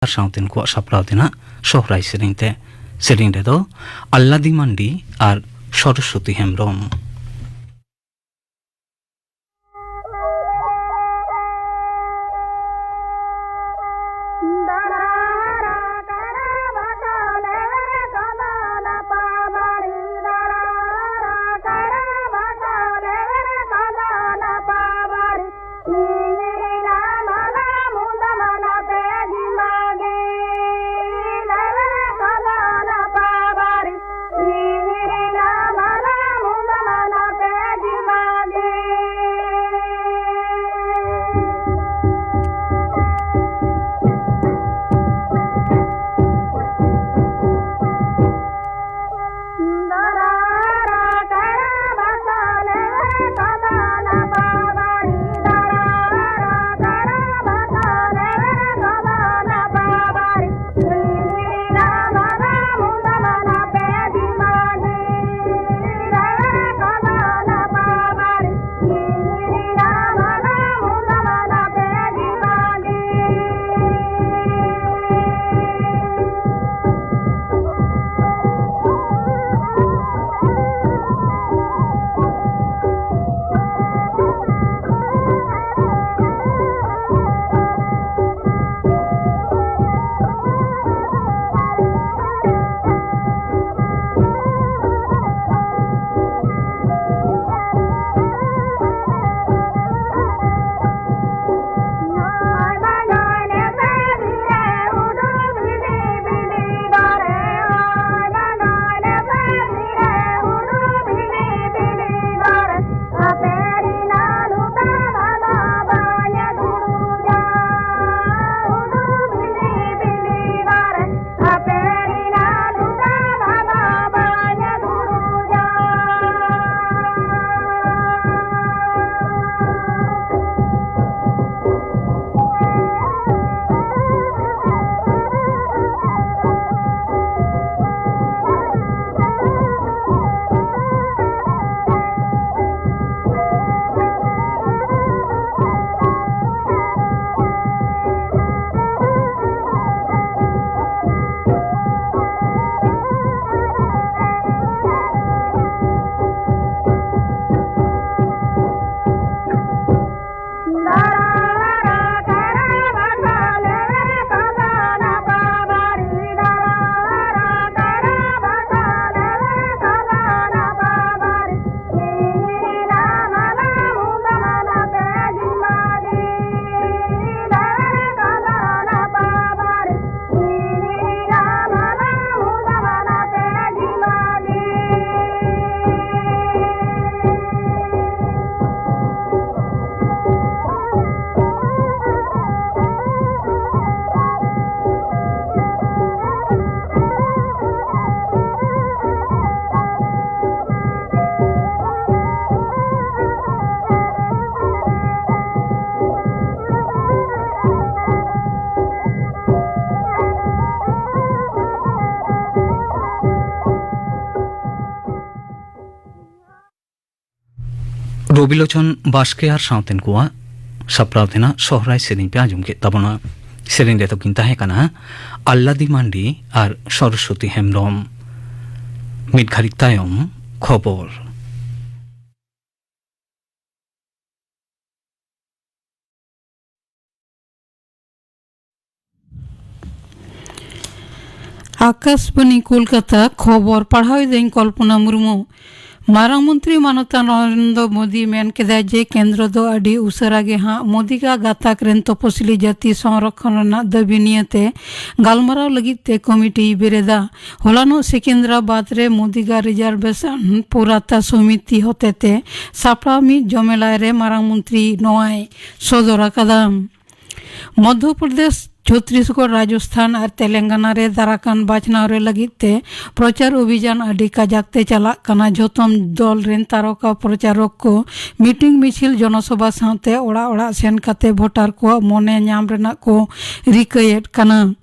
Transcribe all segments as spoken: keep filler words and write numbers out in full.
ᱟᱨ ᱥᱟᱶᱛᱮᱱ ᱠᱚᱣᱟᱜ ᱥᱟᱯᱲᱟᱣ ᱛᱮᱱᱟᱜ ᱥᱚᱦᱨᱟᱭ ᱥᱮᱨᱮᱧ ᱛᱮ᱾ ᱥᱮᱨᱮᱧ ᱨᱮᱫᱚ ᱟᱞᱞᱟᱫᱤ ᱢᱟᱱᱰᱤ ᱟᱨ ᱥᱚᱨᱚᱥᱚᱛᱤ ᱦᱮᱢᱵᱨᱚᱢ᱾ ᱨᱚᱵᱤᱞᱳᱪᱚᱱ ᱵᱟᱥᱠᱮ ᱟᱨ ᱥᱟᱶᱛᱮᱱ ᱠᱚᱣᱟᱜ ᱥᱟᱯᱲᱟᱣ ᱛᱮᱱᱟᱜ ᱥᱚᱦᱨᱟᱭ ᱥᱮᱨᱮᱧ ᱯᱮ ᱟᱸᱡᱚᱢ ᱠᱮᱫ ᱛᱟᱵᱚᱱᱟ᱾ ᱥᱮᱨᱮᱧ ᱨᱮᱫᱚ ᱠᱤᱱ ᱛᱟᱦᱮᱸ ᱠᱟᱱᱟ ᱟᱞᱞᱟᱫᱤ ᱢᱟᱱᱰᱤ ᱟᱨ ᱥᱚᱨᱚᱥᱚᱛᱤ ᱦᱮᱢᱵᱽᱨᱚᱢ᱾ ᱢᱤᱫ ᱜᱷᱟᱹᱲᱤᱡ ᱛᱟᱭᱚᱢ ᱠᱷᱚᱵᱚᱨ᱾ ᱟᱠᱟᱥᱵᱟᱱᱤ ᱠᱳᱞᱠᱟᱛᱟ, ᱠᱷᱚᱵᱚᱨ ᱯᱟᱲᱦᱟᱣ ᱮᱫᱟᱹᱧ ᱠᱚᱞᱯᱚᱱᱟ ᱢᱩᱨᱢᱩ᱾ ᱢᱟᱨᱟᱝ ᱢᱚᱱᱛᱨᱤ ᱢᱟᱱᱚᱛᱟᱱ ᱱᱚᱨᱮᱱᱫᱨᱚ ᱢᱳᱫᱤ ᱢᱮᱱ ᱠᱮᱫᱟᱭ ᱡᱮ ᱠᱮᱱᱫᱨᱚ ᱫᱚ ᱟᱹᱰᱤ ᱩᱥᱟᱹᱨᱟ ᱜᱮ ᱦᱟᱸᱜ ᱢᱳᱫᱤᱜᱟ ᱜᱟᱛᱟᱠ ᱨᱮᱱ ᱛᱚᱯᱚᱥᱤᱞᱤ ᱡᱟᱹᱛᱤ ᱥᱚᱝᱨᱚᱠᱷᱚᱱ ᱨᱮᱱᱟᱜ ᱫᱟᱹᱵᱤ ᱱᱤᱭᱟᱹᱛᱮ ᱜᱟᱞᱢᱟᱨᱟᱣ ᱞᱟᱹᱜᱤᱫ ᱛᱮ ᱠᱚᱢᱤᱴᱤᱭ ᱵᱮᱨᱮᱫᱟ᱾ ᱦᱚᱞᱟᱱᱚᱜ ᱥᱮᱠᱮᱱᱫᱨᱟᱵᱟᱫᱽ ᱨᱮ ᱢᱳᱫᱤᱜᱟ ᱨᱤᱡᱟᱨᱵᱷᱮᱥᱚᱱ ᱯᱩᱨᱟᱛᱟ ᱥᱚᱢᱤᱛᱤ ᱦᱚᱛᱮᱛᱮ ᱥᱟᱯᱲᱟᱣ ᱢᱤᱫ ᱡᱚᱢᱮᱞᱟᱭ ᱨᱮ ᱢᱟᱨᱟᱝ ᱢᱚᱱᱛᱨᱤ ᱱᱚᱣᱟᱭ ᱥᱚᱫᱚᱨ ᱟᱠᱟᱫᱟ᱾ ᱢᱚᱫᱷᱭᱚ ᱯᱨᱚᱫᱮᱥ, ᱪᱷᱚᱛᱨᱤᱥᱜᱚᱲ, ᱨᱟᱡᱚᱥᱛᱷᱟᱱ ᱟᱨ ᱛᱮᱞᱮᱝᱜᱟᱱᱟ ᱨᱮ ᱫᱟᱨᱟᱠᱟᱱ ᱵᱟᱪᱷᱱᱟᱣ ᱨᱮ ᱞᱟᱹᱜᱤᱫ ᱛᱮ ᱯᱨᱚᱪᱟᱨ ᱚᱵᱷᱤᱡᱟᱱ ᱟᱹᱰᱤ ᱠᱟᱡᱟᱠ ᱛᱮ ᱪᱟᱞᱟᱜ ᱠᱟᱱᱟ᱾ ᱡᱷᱚᱛᱚᱢ ᱫᱚᱞ ᱨᱮᱱ ᱛᱟᱨᱚᱠᱟ ᱯᱨᱚᱪᱟᱨᱚᱠ ᱠᱚ ᱢᱤᱴᱤᱝ, ᱢᱤᱪᱷᱤᱞ, ᱡᱚᱱᱚᱥᱚᱵᱷᱟ ᱥᱟᱶᱛᱮ ᱚᱲᱟᱜ ᱚᱲᱟᱜ ᱥᱮᱱ ᱠᱟᱛᱮ ᱵᱷᱳᱴᱟᱨ ᱠᱚᱣᱟᱜ ᱢᱚᱱᱮ ᱧᱟᱢ ᱨᱮᱱᱟᱜ ᱠᱚ ᱨᱤᱠᱟᱹᱭᱮᱫ ᱠᱟᱱᱟ᱾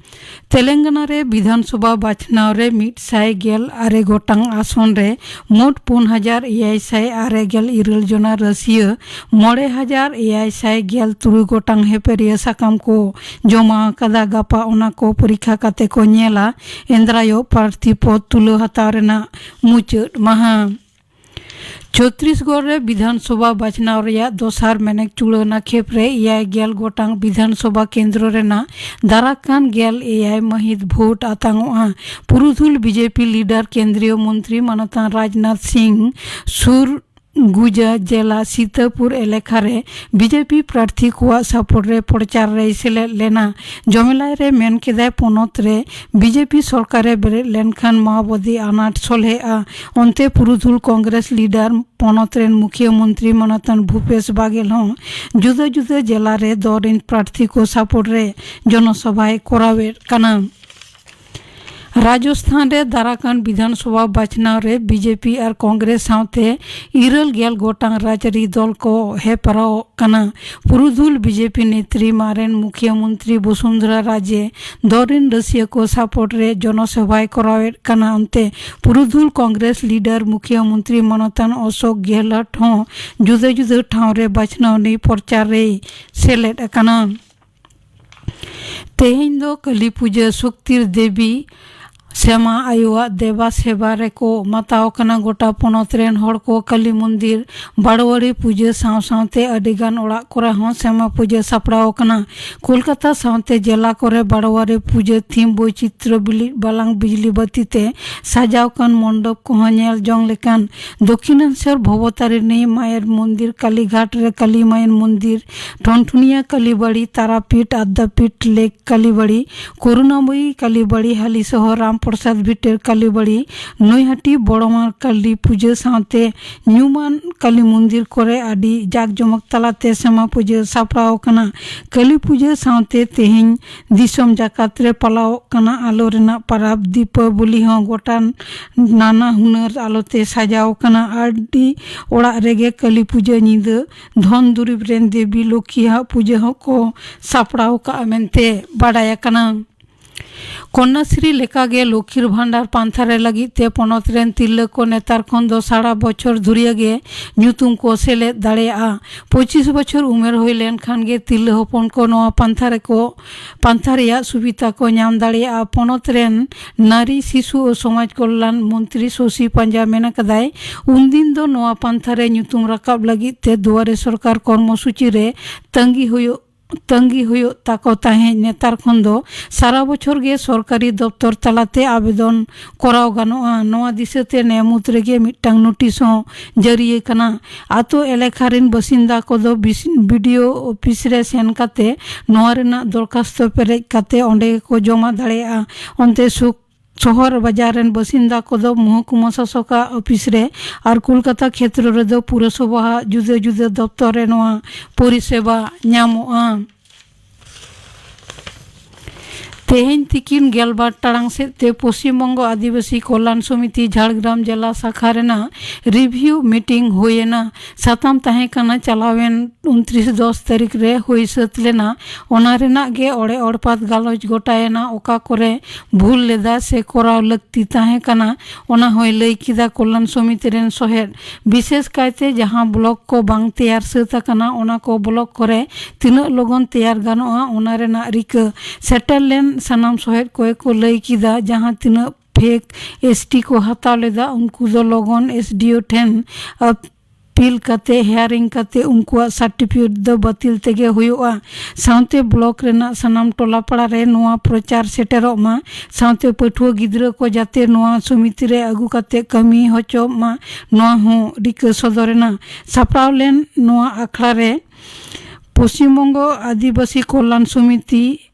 ᱛᱮᱞᱮᱝᱜᱟᱱᱟ ᱨᱮ ᱵᱤᱫᱷᱟᱱ ᱥᱚᱵᱷᱟ ᱵᱟᱪᱷᱱᱟᱣ ᱨᱮ ᱢᱤᱫ ᱥᱟᱭ ᱜᱮᱞ ᱟᱨᱮ ᱜᱚᱴᱟᱝ ᱟᱥᱚᱱ ᱨᱮ ᱢᱳᱴ ᱯᱩᱱ ᱦᱟᱡᱟᱨ ᱮᱭᱟᱭ ᱥᱟᱭ ᱟᱨᱮ ᱜᱮᱞ ᱤᱨᱟᱹᱞ ᱡᱚᱱᱟ ᱨᱟᱹᱥᱤᱭᱟᱹ, ᱢᱚᱬᱮ ᱦᱟᱡᱟᱨ ᱮᱭᱟᱭ ᱥᱟᱭ ᱜᱮᱞ ᱛᱩᱨᱩᱭ ᱜᱚᱴᱟᱝ ᱦᱮᱯᱮᱨᱤᱭᱟᱹ ᱥᱟᱠᱟᱢ ᱠᱚ ᱡᱚᱢᱟ ᱟᱠᱟᱫᱟ᱾ ᱜᱟᱯᱟ ᱚᱱᱟ ᱠᱚ ᱯᱚᱨᱤᱠᱠᱷᱟ ᱠᱟᱛᱮ ᱠᱚ ᱧᱮᱞᱟ ᱮᱱᱫᱨᱟᱭᱚᱜ ᱯᱨᱟᱨᱛᱷᱤ ᱯᱚᱫ ᱛᱩᱞᱟᱹᱣ ᱦᱟᱛᱟᱣ ᱨᱮᱱᱟᱜ ᱢᱩᱪᱟᱹᱫ ᱢᱟᱦᱟ᱾ ᱪᱷᱚᱛᱨᱤᱥᱜᱚᱲ ᱨᱮ ᱵᱤᱫᱷᱟᱱ ᱥᱚᱵᱷᱟ ᱵᱟᱪᱷᱱᱟᱣ ᱨᱮᱭᱟᱜ ᱫᱚᱥᱟᱨ ᱢᱮᱱᱮᱠ ᱪᱩᱲᱟᱹᱱᱟ ᱠᱷᱮᱯ ᱨᱮ ᱮᱭᱟᱭ ᱜᱮᱞ ᱜᱚᱴᱟᱝ ᱵᱤᱫᱷᱟᱱ ᱥᱚᱵᱷᱟ ᱠᱮᱱᱫᱨᱚ ᱨᱮᱱᱟᱜ ᱫᱟᱨᱟᱠ ᱠᱟᱱ ᱜᱮᱞ ᱮᱭᱟᱭ ᱢᱟᱹᱦᱤᱛ ᱵᱷᱳᱴ ᱟᱛᱟᱝᱚᱜᱼᱟ᱾ ᱯᱩᱨᱩᱫᱷᱩᱞ ᱵᱤᱡᱮᱯᱤ ᱞᱤᱰᱟᱨ ᱠᱮᱱᱫᱨᱤᱭᱚ ᱢᱚᱱᱛᱨᱤ ᱢᱟᱱᱚᱛᱟᱱ ᱨᱟᱡᱽᱱᱟᱛᱷ ᱥᱤᱝ ᱥᱩᱨ ᱜᱩᱡᱟ ᱡᱮᱞᱟ ᱥᱤᱛᱟᱹᱯᱩᱨ ᱮᱞᱟᱠᱟ ᱨᱮ ᱵᱤᱡᱮᱯᱤ ᱯᱨᱟᱨᱛᱷᱤ ᱠᱚᱣᱟᱜ ᱥᱟᱯᱳᱨᱴ ᱨᱮ ᱯᱨᱚᱪᱟᱨ ᱨᱮᱭ ᱥᱮᱞᱮᱫ ᱞᱮᱱᱟ᱾ ᱡᱚᱢᱮᱞᱟᱭ ᱨᱮ ᱢᱮᱱ ᱠᱮᱫᱟᱭ, ᱯᱚᱱᱚᱛ ᱨᱮ ᱵᱤᱡᱮᱯᱤ ᱥᱚᱨᱠᱟᱨ ᱮ ᱵᱮᱨᱮᱫ ᱞᱮᱱᱠᱷᱟᱱ ᱢᱟᱣᱵᱟᱫᱤ ᱟᱱᱟᱴ ᱥᱚᱞᱦᱮᱜᱼᱟ᱾ ᱚᱱᱛᱮ ᱯᱩᱨᱩᱫᱷᱩᱞ ᱠᱚᱝᱜᱨᱮᱥ ᱞᱤᱰᱟᱨ ᱯᱚᱱᱚᱛ ᱨᱮᱱ ᱢᱩᱠᱷᱤᱭᱟᱹ ᱢᱚᱱᱛᱨᱤ ᱢᱟᱱᱚᱛᱟᱱ ᱵᱷᱩᱯᱮᱥ ᱵᱟᱜᱮᱞ ᱦᱚᱸ ᱡᱩᱫᱟᱹ ᱡᱩᱫᱟᱹ ᱡᱮᱞᱟ ᱨᱮ ᱫᱚᱞ ᱨᱮᱱ ᱯᱨᱟᱨᱛᱷᱤ ᱠᱚ ᱥᱟᱯᱳᱨᱴ ᱨᱮ ᱡᱚᱱᱚᱥᱚᱵᱷᱟᱭ ᱠᱚᱨᱟᱣᱮᱫ ᱠᱟᱱᱟ᱾ ᱨᱟᱡᱚᱥᱛᱷᱟᱱ ᱨᱮ ᱫᱟᱨᱟᱠᱟᱱ ᱵᱤᱫᱷᱟᱱ ᱥᱚᱵᱷᱟ ᱵᱟᱪᱷᱱᱟᱣ ᱨᱮ ᱵᱤᱡᱮᱯᱤ ᱟᱨ ᱠᱚᱝᱜᱨᱮᱥ ᱥᱟᱶᱛᱮ ᱤᱨᱟᱹᱞ ᱜᱮᱞ ᱜᱚᱴᱟᱝ ᱨᱟᱡᱽᱟᱹᱨᱤ ᱫᱚᱞ ᱠᱚ ᱦᱮᱯᱨᱟᱣᱚᱜ ᱠᱟᱱᱟ᱾ ᱯᱩᱨᱩᱫᱷᱩᱞ ᱵᱤᱡᱮᱯᱤ ᱱᱮᱛᱨᱤ ᱢᱟᱨᱮᱱ ᱢᱩᱠᱷᱤᱭᱟᱹ ᱢᱚᱱᱛᱨᱤ ᱵᱚᱥᱩᱱᱫᱷᱚᱨᱟ ᱨᱟᱡᱮ ᱫᱚᱞ ᱨᱮᱱ ᱨᱟᱹᱥᱤᱭᱟᱹ ᱠᱚ ᱥᱟᱯᱚᱴ ᱨᱮ ᱡᱚᱱᱚ ᱥᱚᱵᱷᱟᱭ ᱠᱚᱨᱟᱣᱮᱫ ᱠᱟᱱᱟ᱾ ᱚᱱᱛᱮ ᱯᱩᱨᱩᱫᱷᱩᱞ ᱠᱚᱝᱜᱨᱮᱥ ᱞᱤᱰᱟᱨ ᱢᱩᱠᱷᱤᱭᱟᱹ ᱢᱚᱱᱛᱨᱤ ᱢᱟᱱᱚᱛᱟᱱ ᱚᱥᱳᱠ ᱜᱮᱦᱞᱚᱴ ᱦᱚᱸ ᱡᱩᱫᱟᱹ ᱡᱩᱫᱟᱹ ᱴᱷᱟᱶ ᱨᱮ ᱵᱟᱪᱷᱱᱟᱣ ᱱᱤᱭ ᱯᱨᱚᱪᱟᱨ ᱨᱮᱭ ᱥᱮᱞᱮᱫ ᱟᱠᱟᱱᱟ᱾ ᱛᱮᱦᱮᱧ ᱫᱚ ᱠᱟᱹᱞᱤ ᱯᱩᱡᱟᱹ᱾ ᱥᱚᱠᱛᱤᱨ ᱫᱮᱵᱤ ᱥᱮᱢᱟ ᱟᱭᱳᱣᱟᱜ ᱫᱮᱵᱟ ᱥᱮᱵᱟ ᱨᱮᱠᱚ ᱢᱟᱛᱟᱣ ᱠᱟᱱᱟ ᱜᱚᱴᱟ ᱯᱚᱱᱚᱛ ᱨᱮᱱ ᱦᱚᱲ ᱠᱚ᱾ ᱠᱟᱹᱞᱤ ᱢᱚᱱᱫᱤᱨ ᱵᱟᱲᱣᱟᱨᱤ ᱯᱩᱡᱟᱹ ᱥᱟᱶ ᱥᱟᱶᱛᱮ ᱟᱹᱰᱤ ᱜᱟᱱ ᱚᱲᱟᱜ ᱠᱚᱨᱮ ᱦᱚᱸ ᱥᱮᱢᱟ ᱯᱩᱡᱟᱹ ᱥᱟᱯᱲᱟᱣ ᱟᱠᱟᱱᱟ᱾ ᱠᱳᱞᱠᱟᱛᱟ ᱥᱟᱶᱛᱮ ᱡᱮᱞᱟ ᱠᱚᱨᱮ ᱵᱟᱲᱣᱟᱨᱤ ᱯᱩᱡᱟᱹ ᱛᱷᱤᱢ ᱵᱳᱭᱪᱤᱛᱨᱚ ᱵᱤᱞᱤ ᱵᱟᱞᱟᱝ ᱵᱤᱡᱽᱞᱤ ᱵᱟᱹᱛᱤ ᱛᱮ ᱥᱟᱡᱟᱣ ᱠᱟᱱ ᱢᱚᱱᱰᱚᱯ ᱠᱚᱦᱚᱸ ᱧᱮᱞ ᱡᱚᱝ ᱞᱮᱠᱟᱱ᱾ ᱫᱚᱠᱷᱤᱱᱮᱥᱚᱨ ᱵᱷᱚᱵᱚᱛᱟᱨᱤᱱᱤ ᱢᱟᱭᱮᱨ ᱢᱚᱱᱫᱤᱨ, ᱠᱟᱞᱤᱜᱷᱟᱴ ᱨᱮ ᱠᱟᱞᱤ ᱢᱟᱭᱮᱨ ᱢᱚᱱᱫᱤᱨ, ᱴᱷᱚᱱᱴᱷᱩᱱᱤᱭᱟ ᱠᱟᱞᱤᱵᱟᱲᱤ, ᱛᱟᱨᱟᱯᱤᱴ, ᱟᱫᱽᱫᱟᱯᱤᱴ, ᱞᱮᱠ ᱠᱟᱞᱤᱵᱟᱲᱤ, ᱠᱚᱨᱩᱱᱟᱢᱚᱭᱤ ᱠᱟᱞᱤᱵᱟᱲᱤ, ᱦᱟᱞᱤ ᱥᱚᱦᱚᱨ ᱨᱟᱢ ᱯᱨᱚᱥᱟᱫᱽ ᱵᱷᱤᱴᱟᱹᱨ ᱠᱟᱞᱤᱵᱟᱲᱤ, ᱱᱚᱭᱦᱟᱴᱤ ᱵᱚᱲᱚᱢᱟᱨ ᱠᱟᱞᱤ ᱯᱩᱡᱟᱹ ᱥᱟᱶᱛᱮ ᱧᱩᱢᱟᱱ ᱠᱟᱞᱤ ᱢᱚᱱᱫᱤᱨ ᱠᱚᱨᱮ ᱟᱹᱰᱤ ᱡᱟᱠ ᱡᱚᱢᱚᱠ ᱛᱟᱞᱟᱛᱮ ᱥᱮᱢᱟ ᱯᱩᱡᱟᱹ ᱥᱟᱯᱲᱟᱣ ᱟᱠᱟᱱᱟ᱾ ᱠᱟᱞᱤ ᱯᱩᱡᱟᱹ ᱥᱟᱶᱛᱮ ᱛᱮᱦᱮᱧ ᱫᱤᱥᱚᱢ ᱡᱟᱠᱟᱛ ᱨᱮ ᱯᱟᱞᱟᱣᱚᱜ ᱠᱟᱱᱟ ᱟᱞᱚ ᱨᱮᱱᱟᱜ ᱯᱟᱨᱟᱵᱽ ᱫᱤᱯᱟᱵᱚᱞᱤ ᱦᱚᱸ ᱜᱚᱴᱟ ᱱᱟᱱᱟ ᱦᱩᱱᱟᱹᱨ ᱟᱞᱚᱛᱮ ᱥᱟᱡᱟᱣ ᱠᱟᱱᱟ᱾ ᱟᱹᱰᱤ ᱚᱲᱟᱜ ᱨᱮᱜᱮ ᱠᱟᱞᱤ ᱯᱩᱡᱟᱹ ᱧᱤᱫᱟᱹ ᱫᱷᱚᱱ ᱫᱩᱨᱤᱵᱽ ᱨᱮᱱ ᱫᱮᱵᱤ ᱞᱚᱠᱠᱷᱤᱭᱟᱜ ᱯᱩᱡᱟᱹ ᱦᱚᱸᱠᱚ ᱥᱟᱯᱲᱟᱣ ᱠᱟᱜᱼᱟ ᱢᱮᱱᱛᱮ ᱵᱟᱰᱟᱭ ᱟᱠᱟᱱᱟ᱾ ᱠᱚᱱᱱᱟᱥᱨᱤ ᱞᱮᱠᱟᱜᱮ ᱞᱚᱠᱠᱷᱤᱨ ᱵᱷᱟᱱᱰᱟᱨ ᱯᱟᱱᱛᱷᱟ ᱨᱮ ᱞᱟᱹᱜᱤᱫ ᱛᱮ ᱯᱚᱱᱚᱛ ᱨᱮᱱ ᱛᱤᱨᱞᱟᱹ ᱠᱚ ᱱᱮᱛᱟᱨ ᱠᱷᱚᱱ ᱫᱚ ᱥᱟᱨᱟ ᱵᱚᱪᱷᱚᱨ ᱫᱷᱩᱨᱤᱭᱟᱹ ᱜᱮ ᱧᱩᱛᱩᱢ ᱠᱚ ᱥᱮᱞᱮᱫ ᱫᱟᱲᱮᱭᱟᱜᱼᱟ᱾ ᱯᱚᱸᱪᱤᱥ ᱵᱚᱪᱷᱚᱨ ᱩᱢᱮᱨ ᱦᱩᱭ ᱞᱮᱱᱠᱷᱟᱱ ᱜᱮ ᱛᱤᱨᱞᱟᱹ ᱦᱚᱯᱚᱱ ᱠᱚ ᱱᱚᱣᱟ ᱯᱟᱱᱛᱷᱟ ᱨᱮᱠᱚ, ᱯᱟᱱᱛᱷᱟ ᱨᱮᱭᱟᱜ ᱥᱩᱵᱤᱫᱷᱟ ᱠᱚ ᱧᱟᱢ ᱫᱟᱲᱮᱭᱟᱜᱼᱟ᱾ ᱯᱚᱱᱚᱛ ᱨᱮᱱ ᱱᱟᱨᱤ, ᱥᱤᱥᱩ ᱳ ᱥᱚᱢᱟᱡᱽ ᱠᱚᱞᱞᱟᱱ ᱢᱚᱱᱛᱨᱤ ᱥᱚᱥᱤ ᱯᱟᱸᱡᱟ ᱢᱮᱱ ᱟᱠᱟᱫᱟᱭ, ᱩᱱᱫᱤᱱ ᱫᱚ ᱱᱚᱣᱟ ᱯᱟᱱᱛᱷᱟ ᱨᱮ ᱧᱩᱛᱩᱢ ᱨᱟᱠᱟᱵ ᱞᱟᱹᱜᱤᱫ ᱛᱮ ᱫᱩᱣᱟᱨᱮ ᱥᱚᱨᱠᱟᱨ ᱠᱚᱨᱢᱚᱥᱩᱪᱤ ᱨᱮ ᱛᱟᱺᱜᱤ ᱦᱩᱭᱩᱜ ᱛᱟᱺᱜᱤ ᱦᱩᱭᱩᱜ ᱛᱟᱠᱚ ᱛᱟᱦᱮᱸᱫ᱾ ᱱᱮᱛᱟᱨ ᱠᱷᱚᱱ ᱫᱚ ᱥᱟᱨᱟ ᱵᱚᱪᱷᱚᱨ ᱜᱮ ᱥᱚᱨᱠᱟᱨᱤ ᱫᱚᱯᱛᱚᱨ ᱛᱟᱞᱟᱛᱮ ᱟᱵᱮᱫᱚᱱ ᱠᱚᱨᱟᱣ ᱜᱟᱱᱚᱜᱼᱟ᱾ ᱱᱚᱣᱟ ᱫᱤᱥᱟᱹᱛᱮ ᱱᱮ ᱢᱩᱫᱽ ᱨᱮᱜᱮ ᱢᱤᱫᱴᱟᱝ ᱱᱳᱴᱤᱥ ᱦᱚᱸ ᱡᱟᱹᱨᱤ ᱟᱠᱟᱱᱟ᱾ ᱟᱛᱳ ᱮᱞᱟᱠᱟ ᱨᱮᱱ ᱵᱟᱥᱤᱱᱫᱟ ᱠᱚᱫᱚ ᱵᱤᱥ-, ᱵᱤ ᱰᱤ ᱳ ᱚᱯᱷᱤᱥ ᱨᱮ ᱥᱮᱱ ᱠᱟᱛᱮ ᱱᱚᱣᱟ ᱨᱮᱱᱟᱜ ᱫᱚᱨᱠᱷᱟᱥᱛᱚ ᱯᱮᱨᱮᱡ ᱠᱟᱛᱮ ᱚᱸᱰᱮ ᱜᱮᱠᱚ ᱡᱚᱢᱟ ᱫᱟᱲᱮᱭᱟᱜᱼᱟ᱾ ᱚᱱᱛᱮ ᱥᱩᱠ-, ᱥᱚᱦᱚᱨ ᱵᱟᱡᱟᱨ ᱨᱮᱱ ᱵᱟᱥᱤᱱᱫᱟ ᱠᱚᱫᱚ ᱢᱚᱦᱚᱠᱩᱢᱟ ᱥᱟᱥᱚᱠᱟᱜ ᱚᱯᱷᱤᱥ ᱨᱮ ᱟᱨ ᱠᱳᱞᱠᱟᱛᱟ ᱠᱷᱮᱛᱨᱚ ᱨᱮᱫᱚ ᱯᱩᱨᱚᱥᱚᱵᱷᱟ ᱡᱩᱫᱟᱹ ᱡᱩᱫᱟᱹ ᱫᱚᱯᱛᱚᱨ ᱨᱮ ᱱᱚᱣᱟ ᱯᱚᱨᱤᱥᱮᱵᱟ ᱧᱟᱢᱚᱜᱼᱟ᱾ ᱛᱮᱦᱮᱧ ᱛᱤᱠᱤᱱ ᱜᱮᱞᱵᱟᱨ ᱴᱟᱲᱟᱝ ᱥᱮᱫ ᱛᱮ ᱯᱚᱥᱪᱤᱢ ᱵᱚᱝᱜᱚ ᱟᱹᱫᱤᱵᱟᱹᱥᱤ ᱠᱚᱞᱭᱟᱱ ᱥᱚᱢᱤᱛᱤ ᱡᱷᱟᱲᱜᱨᱟᱢ ᱡᱮᱞᱟ ᱥᱟᱠᱷᱟ ᱨᱮᱱᱟᱜ ᱨᱤᱵᱷᱤᱭᱩ ᱢᱤᱴᱤᱝ ᱦᱩᱭ ᱮᱱᱟ᱾ ᱥᱟᱛᱟᱢ ᱛᱟᱦᱮᱸ ᱠᱟᱱᱟ ᱪᱟᱞᱟᱣᱮᱱ ᱩᱱᱛᱨᱤᱥ ᱫᱚᱥ ᱛᱟᱹᱨᱤᱠᱷ ᱨᱮ ᱦᱩᱭ ᱥᱟᱹᱛ ᱞᱮᱱᱟ, ᱚᱱᱟ ᱨᱮᱱᱟᱜ ᱜᱮ ᱚᱲᱮ ᱚᱲᱯᱟᱛ ᱜᱟᱞᱚᱪ ᱜᱚᱴᱟᱭᱮᱱᱟ, ᱚᱠᱟ ᱠᱚᱨᱮ ᱵᱷᱩᱞ ᱞᱮᱫᱟ ᱥᱮ ᱠᱚᱨᱟᱣ ᱞᱟᱹᱠᱛᱤ ᱛᱟᱦᱮᱸ ᱠᱟᱱᱟ, ᱚᱱᱟ ᱦᱚᱸᱭ ᱞᱟᱹᱭ ᱠᱮᱫᱟ ᱠᱚᱞᱭᱟᱱ ᱥᱚᱢᱤᱛᱤ ᱨᱮᱱ ᱥᱚᱦᱮᱫ᱾ ᱵᱤᱥᱮᱥ ᱠᱟᱭᱛᱮ ᱡᱟᱦᱟᱸ ᱵᱞᱚᱠ ᱠᱚ ᱵᱟᱝ ᱛᱮᱭᱟᱨ ᱥᱟᱹᱛ ᱟᱠᱟᱱᱟ, ᱚᱱᱟ ᱠᱚ ᱵᱞᱚᱠ ᱠᱚᱨᱮ ᱛᱤᱱᱟᱹᱜ ᱞᱚᱜᱚᱱ ᱛᱮᱭᱟᱨ ᱜᱟᱱᱚᱜᱼᱟ, ᱚᱱᱟ ᱨᱮᱱᱟᱜ ᱨᱤᱠᱟᱹ᱾ ᱥᱮᱴᱮᱨ ᱞᱮᱱ ᱥᱟᱱᱟᱢ ᱥᱚᱦᱮᱫ ᱠᱚᱜᱮ ᱠᱚ ᱞᱟᱹᱭ ᱠᱮᱫᱟ, ᱡᱟᱦᱟᱸ ᱛᱤᱱᱟᱹᱜ ᱯᱷᱮᱠ ᱮᱥ ᱴᱤ ᱠᱚ ᱦᱟᱛᱟᱣ ᱞᱮᱫᱟ, ᱩᱱᱠᱩ ᱫᱚ ᱞᱚᱜᱚᱱ ᱮᱥ ᱰᱤ ᱳ ᱴᱷᱮᱱ ᱟᱯᱤᱞ ᱠᱟᱛᱮ, ᱦᱮᱭᱟᱨᱤᱝ ᱠᱟᱛᱮ ᱩᱱᱠᱩᱣᱟᱜ ᱥᱟᱨᱴᱤᱯᱷᱤᱠᱮᱴ ᱫᱚ ᱵᱟᱹᱛᱤᱞ ᱛᱮᱜᱮ ᱦᱩᱭᱩᱜᱼᱟ᱾ ᱥᱟᱶᱛᱮ ᱵᱞᱚᱠ ᱨᱮᱱᱟᱜ ᱥᱟᱱᱟᱢ ᱴᱚᱞᱟ ᱯᱟᱲᱟ ᱨᱮ ᱱᱚᱣᱟ ᱯᱨᱚᱪᱟᱨ ᱥᱮᱴᱮᱨᱚᱜ ᱢᱟ᱾ ᱥᱟᱶᱛᱮ ᱯᱟᱹᱴᱷᱩᱣᱟᱹ ᱜᱤᱫᱽᱨᱟᱹ ᱠᱚ ᱡᱟᱛᱮ ᱱᱚᱣᱟ ᱥᱚᱢᱤᱛᱤ ᱨᱮ ᱟᱹᱜᱩ ᱠᱟᱛᱮ ᱠᱟᱹᱢᱤ ᱦᱚᱪᱚᱜ ᱢᱟ, ᱱᱚᱣᱟ ᱦᱚᱸ ᱨᱤᱠᱟᱹ ᱥᱚᱫᱚᱨ ᱮᱱᱟ᱾ ᱥᱟᱯᱲᱟᱣ ᱞᱮᱱ ᱱᱚᱣᱟ ᱟᱠᱷᱲᱟ ᱨᱮ ᱯᱚᱥᱪᱤᱢ ᱵᱚᱝᱜᱚ ᱟᱹᱫᱤᱵᱟᱹᱥᱤ ᱠᱚᱞᱭᱟᱱ ᱥᱚᱢᱤᱛᱤ